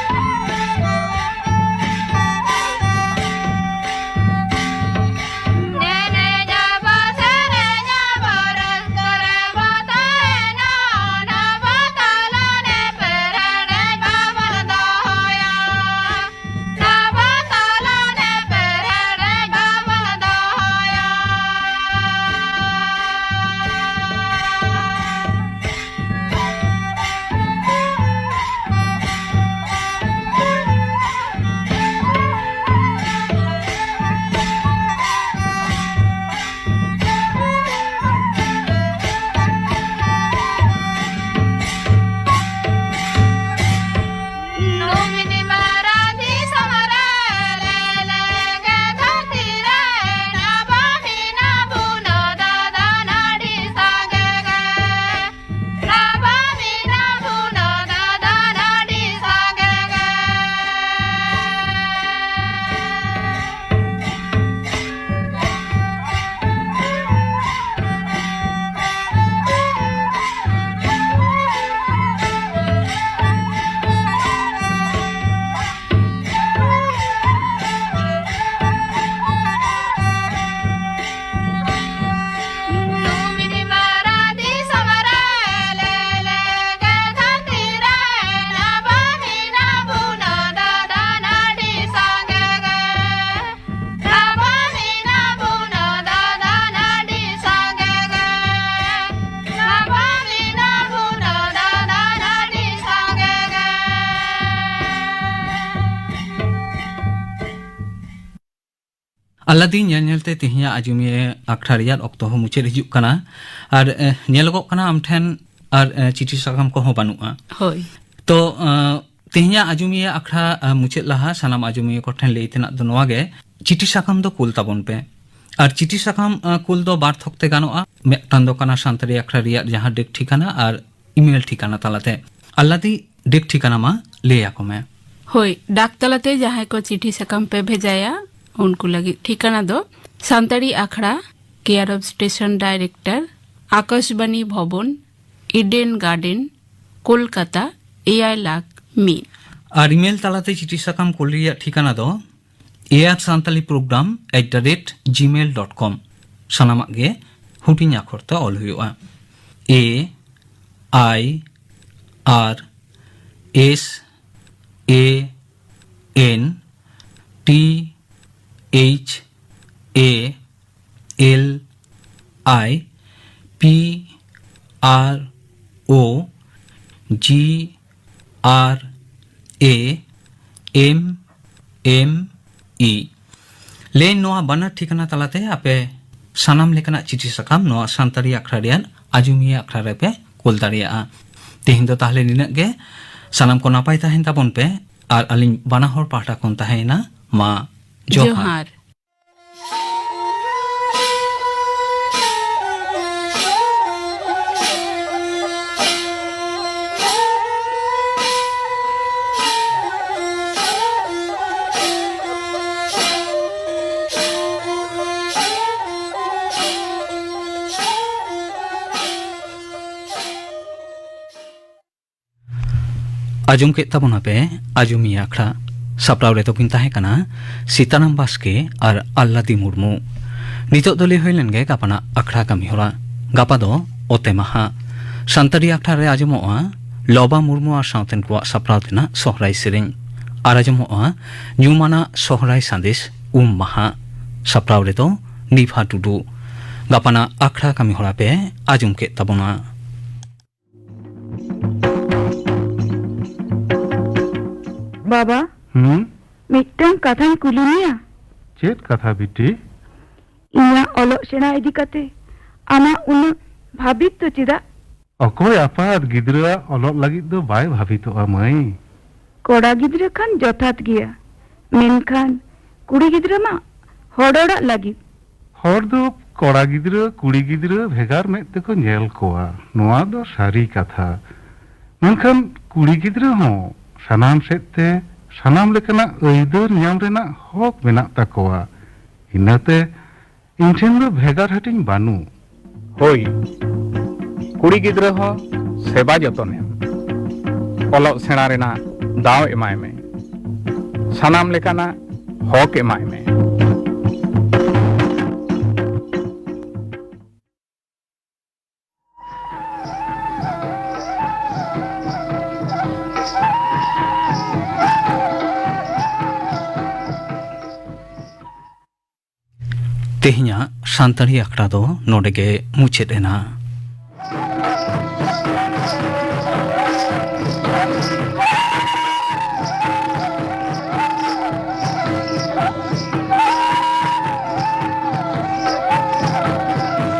ᱟᱞᱞᱟᱫᱤ, ᱧᱮᱞ ᱧᱮᱞᱛᱮ ᱛᱮᱦᱮᱧᱟᱜ ᱟᱡᱚᱢᱤᱭᱟᱹ ᱟᱠᱷᱲᱟ ᱨᱮᱭᱟᱜ ᱚᱠᱛᱚ ᱦᱚᱸ ᱢᱩᱪᱟᱹᱫ ᱦᱤᱡᱩᱜ ᱠᱟᱱᱟ᱾ ᱟᱨ, ᱮ, ᱧᱮᱞᱚᱜᱚᱜ ᱠᱟᱱᱟ ᱟᱢ ᱴᱷᱮᱱ ᱟᱨ, ᱮ, ᱪᱤᱴᱷᱤ ᱥᱟᱠᱟᱢ ᱠᱚᱦᱚᱸ ᱵᱟᱹᱱᱩᱜᱼᱟ᱾ ᱦᱳᱭ᱾ ᱛᱚ, ᱮ, ᱛᱮᱦᱮᱧᱟᱜ ᱟᱡᱚᱢᱤᱭᱟᱹ ᱟᱠᱷᱲᱟ, ᱮ, ᱢᱩᱪᱟᱹᱫ ᱞᱟᱦᱟ ᱥᱟᱱᱟᱢ ᱟᱡᱚᱢᱤᱭᱟᱹ ᱠᱚᱴᱷᱮᱱ ᱞᱟᱹᱭ ᱛᱮᱱᱟᱜ ᱫᱚ ᱱᱚᱣᱟ ᱜᱮ, ᱪᱤᱴᱷᱤ ᱥᱟᱠᱟᱢ ᱫᱚ ᱠᱩᱞ ᱛᱟᱵᱚᱱ ᱯᱮ᱾ ᱟᱨ ᱪᱤᱴᱷᱤ ᱥᱟᱠᱟᱢ, ᱮ, ᱠᱩᱞ ᱫᱚ ᱵᱟᱨ ᱛᱷᱚᱠ ᱛᱮ ᱜᱟᱱᱚᱜᱼᱟ᱾ ᱢᱤᱫᱴᱟᱝ ᱫᱚ ᱠᱟᱱᱟ ᱥᱟᱱᱛᱟᱲᱤ ᱟᱠᱷᱲᱟ ᱨᱮᱭᱟᱜ ᱡᱟᱦᱟᱸ ᱰᱮᱠ ᱴᱷᱤᱠᱟᱱᱟ ᱟᱨ ᱤᱢᱮᱞ ᱴᱷᱤᱠᱟᱱᱟ ᱛᱟᱞᱟᱛᱮ᱾ ᱟᱞᱞᱟᱫᱤ, ᱰᱮᱠ ᱴᱷᱤᱠᱟᱱᱟ ᱢᱟ ᱞᱟᱹᱭ ᱟᱠᱚ ᱢᱮ᱾ ᱦᱳᱭ, ᱰᱟᱠ ᱛᱟᱞᱟᱛᱮ ᱡᱟᱦᱟᱸᱭ ᱠᱚ ᱪᱤᱴᱷᱤ ᱥᱟᱠᱟᱢ ᱯᱮ ᱵᱷᱮᱡᱟᱭᱟ, ᱩᱱᱠᱩ ᱞᱟᱹᱜᱤᱫ ᱴᱷᱤᱠᱟᱱᱟ ᱫᱚ ᱥᱟᱱᱛᱟᱲᱤ ᱟᱠᱷᱲᱟ, care of station director, Akashvani Bhavan, Eden garden, Kolkata, ᱮᱭᱟᱭ ᱞᱟᱠᱷ ᱢᱤᱫ᱾ ᱟᱨ ᱤᱢᱮᱞ ᱛᱟᱞᱟᱛᱮ ᱪᱤᱴᱷᱤ ᱥᱟᱠᱟᱢ ᱠᱩᱞ ᱨᱮᱭᱟᱜ ᱴᱷᱤᱠᱟᱱᱟ ᱫᱚ ᱮ ᱟᱨ Santali program at the rate gmail dot com. ᱥᱟᱱᱟᱢᱟᱜ ᱜᱮ ᱦᱩᱰᱤᱧ ᱟᱠᱷᱚᱨ ᱛᱮ ᱚᱞ ᱦᱩᱭᱩᱜᱼᱟ᱾ ᱮ ᱟᱭ ᱟᱨ S A N T H A L I P R O G R A M M E. ᱞᱮᱱ ᱱᱚᱣᱟ ᱵᱟᱱᱟᱨ ᱴᱷᱤᱠᱟᱱᱟ ᱛᱟᱞᱟᱛᱮ ᱟᱯᱮ ᱥᱟᱱᱟᱢ ᱞᱮᱠᱟᱱᱟᱜ ᱪᱤᱴᱷᱤ ᱥᱟᱠᱟᱢ ᱱᱚᱣᱟ ᱥᱟᱱᱛᱟᱲᱤ ᱟᱠᱷᱲᱟ ᱨᱮᱭᱟᱜ ᱟᱡᱚᱢᱤᱭᱟᱹ ᱟᱠᱷᱲᱟ ᱨᱮᱯᱮ ᱠᱩᱞ ᱫᱟᱲᱮᱭᱟᱜᱼᱟ᱾ ᱛᱮᱦᱮᱧ ᱫᱚ ᱛᱟᱦᱞᱮ ᱱᱤᱱᱟᱹᱜ ᱜᱮ᱾ ᱥᱟᱱᱟᱢ ᱠᱚ ᱱᱟᱯᱟᱭ ᱛᱟᱦᱮᱱ ᱛᱟᱵᱚᱱ ᱯᱮ᱾ ᱟᱨ ᱟᱹᱞᱤᱧ ᱵᱟᱱᱟ ᱦᱚᱲ ᱯᱟᱦᱴᱟ ᱠᱷᱚᱱ ᱛᱟᱦᱮᱸᱭᱮᱱᱟ ᱢᱟ ᱡᱚᱦᱟᱨ᱾ ᱡᱚᱦᱟᱨ᱾ ᱟᱸᱡᱚᱢ ᱠᱮᱫ ᱛᱟᱵᱚᱱᱟᱯᱮ ᱟᱸᱡᱚᱢᱤᱭᱟᱹ ᱟᱠᱷᱲᱟ᱾ ᱥᱟᱯᱲᱟᱣ ᱨᱮᱫᱚ ᱠᱤᱱ ᱛᱟᱦᱮᱸ ᱠᱟᱱᱟ ᱥᱤᱛᱟᱨᱟᱢ ᱵᱟᱥᱠᱮ ᱟᱨ ᱟᱞᱞᱟᱫᱤ ᱢᱩᱨᱢᱩ᱾ ᱱᱤᱛᱚᱜ ᱫᱚ ᱞᱟᱹᱭ ᱦᱩᱭ ᱞᱮᱱ ᱜᱮ ᱜᱟᱯᱟᱱᱟᱜ ᱟᱠᱷᱲᱟ ᱠᱟᱹᱢᱤ ᱦᱚᱨᱟ᱾ ᱜᱟᱯᱟ ᱫᱚ ᱚᱛᱮ ᱢᱟᱦᱟ᱾ ᱥᱟᱱᱛᱟᱲᱤ ᱟᱠᱷᱲᱟ ᱨᱮ ᱟᱸᱡᱚᱢᱚᱜᱼᱟ ᱞᱚᱵᱟ ᱢᱩᱨᱢᱩ ᱟᱨ ᱥᱟᱶᱛᱮᱱ ᱠᱚᱣᱟᱜ ᱥᱟᱯᱲᱟᱣ ᱛᱮᱱᱟᱜ ᱥᱚᱦᱨᱟᱭ ᱥᱮᱨᱮᱧ᱾ ᱟᱨ ᱟᱸᱡᱚᱢᱚᱜᱼᱟ ᱧᱩᱢᱟᱱᱟᱜ ᱥᱚᱦᱨᱟᱭ ᱥᱟᱸᱫᱮᱥ ᱩᱢ ᱢᱟᱦᱟ᱾ ᱥᱟᱯᱲᱟᱣ ᱨᱮᱫᱚ ᱱᱤᱵᱷᱟ ᱴᱩᱰᱩ᱾ ᱜᱟᱯᱟᱱᱟᱜ ᱟᱠᱷᱲᱟ ᱠᱟᱹᱢᱤ ᱦᱚᱨᱟ ᱯᱮ ᱟᱸᱡᱚᱢ ᱠᱮᱫ ᱛᱟᱵᱚᱱᱟ᱾ ᱵᱟᱵᱟ, ᱦᱩᱸ? ᱢᱤᱫᱴᱟᱝ ᱠᱟᱛᱷᱟᱧ ᱠᱩᱞᱤ ᱢᱮᱭᱟ᱾ ᱪᱮᱫ ᱠᱟᱛᱷᱟ ᱵᱤᱴᱤ? ᱤᱧᱟᱹᱜ ᱚᱞᱚᱜ ᱥᱮᱬᱟ ᱤᱫᱤ ᱠᱟᱛᱮ ᱟᱢᱟᱜ ᱩᱱᱟᱹᱜ ᱵᱷᱟᱹᱵᱤᱛ ᱫᱚ ᱪᱮᱫᱟᱜ? ᱚᱠᱚᱭ ᱟᱯᱟᱛ ᱜᱤᱫᱽᱨᱟᱹᱣᱟᱜ ᱚᱞᱚᱜ ᱞᱟᱹᱜᱤᱫ ᱫᱚ ᱵᱟᱭ ᱵᱷᱟᱹᱵᱤᱛᱚᱜᱼᱟ ᱢᱟᱹᱭ? ᱠᱚᱲᱟ ᱜᱤᱫᱽᱨᱟᱹ ᱠᱷᱟᱱ ᱡᱚᱛᱷᱟᱛ ᱜᱮᱭᱟ, ᱢᱮᱱᱠᱷᱟᱱ ᱠᱩᱲᱤ ᱜᱤᱫᱽᱨᱟᱹ ᱢᱟ ᱦᱚᱲ ᱚᱲᱟᱜ ᱞᱟᱹᱜᱤᱫ᱾ ᱦᱚᱲ ᱫᱚ ᱠᱚᱲᱟ ᱜᱤᱫᱽᱨᱟᱹ ᱠᱩᱲᱤ ᱜᱤᱫᱽᱨᱟᱹ ᱵᱷᱮᱜᱟᱨ ᱢᱮᱫ ᱛᱮᱠᱚ ᱧᱮᱞ ᱠᱚᱣᱟ, ᱱᱚᱣᱟ ᱫᱚ ᱥᱟᱹᱨᱤ ᱠᱟᱛᱷᱟ᱾ ᱢᱮᱱᱠᱷᱟᱱ ᱠᱩᱲᱤ ᱜᱤᱫᱽᱨᱟᱹ ᱦᱚᱸ ᱥᱟᱱᱟᱢ ᱥᱮᱫ ᱛᱮ ᱥᱟᱱᱟᱢ ᱞᱮᱠᱟᱱᱟᱜ ᱟᱹᱭᱫᱟᱹᱨ ᱧᱟᱢ ᱨᱮᱱᱟᱜ ᱦᱚᱠ ᱢᱮᱱᱟᱜ ᱛᱟᱠᱚᱣᱟ᱾ ᱤᱱᱟᱹᱛᱮ ᱤᱧ ᱴᱷᱮᱱ ᱫᱚ ᱵᱷᱮᱜᱟᱨ ᱦᱟᱹᱴᱤᱧ ᱵᱟᱹᱱᱩᱜ᱾ ᱦᱳᱭ, ᱠᱩᱲᱤ ᱜᱤᱫᱽᱨᱟᱹ ᱦᱚᱸ ᱥᱮᱵᱟ ᱡᱚᱛᱚᱱ ᱮᱢ, ᱚᱞᱚᱜ ᱥᱮᱬᱟ ᱨᱮᱱᱟᱜ ᱫᱟᱣ ᱮᱢᱟᱭ ᱢᱮ, ᱥᱟᱱᱟᱢ ᱞᱮᱠᱟᱱᱟᱜ ᱦᱚᱠ ᱮᱢᱟᱭ ᱢᱮ᱾ ᱛᱮᱦᱮᱧᱟᱜ ᱥᱟᱱᱛᱟᱲᱤ ᱟᱠᱷᱲᱟ ᱫᱚ ᱱᱚᱰᱮ ᱜᱮ ᱢᱩᱪᱟᱹᱫ ᱮᱱᱟ᱾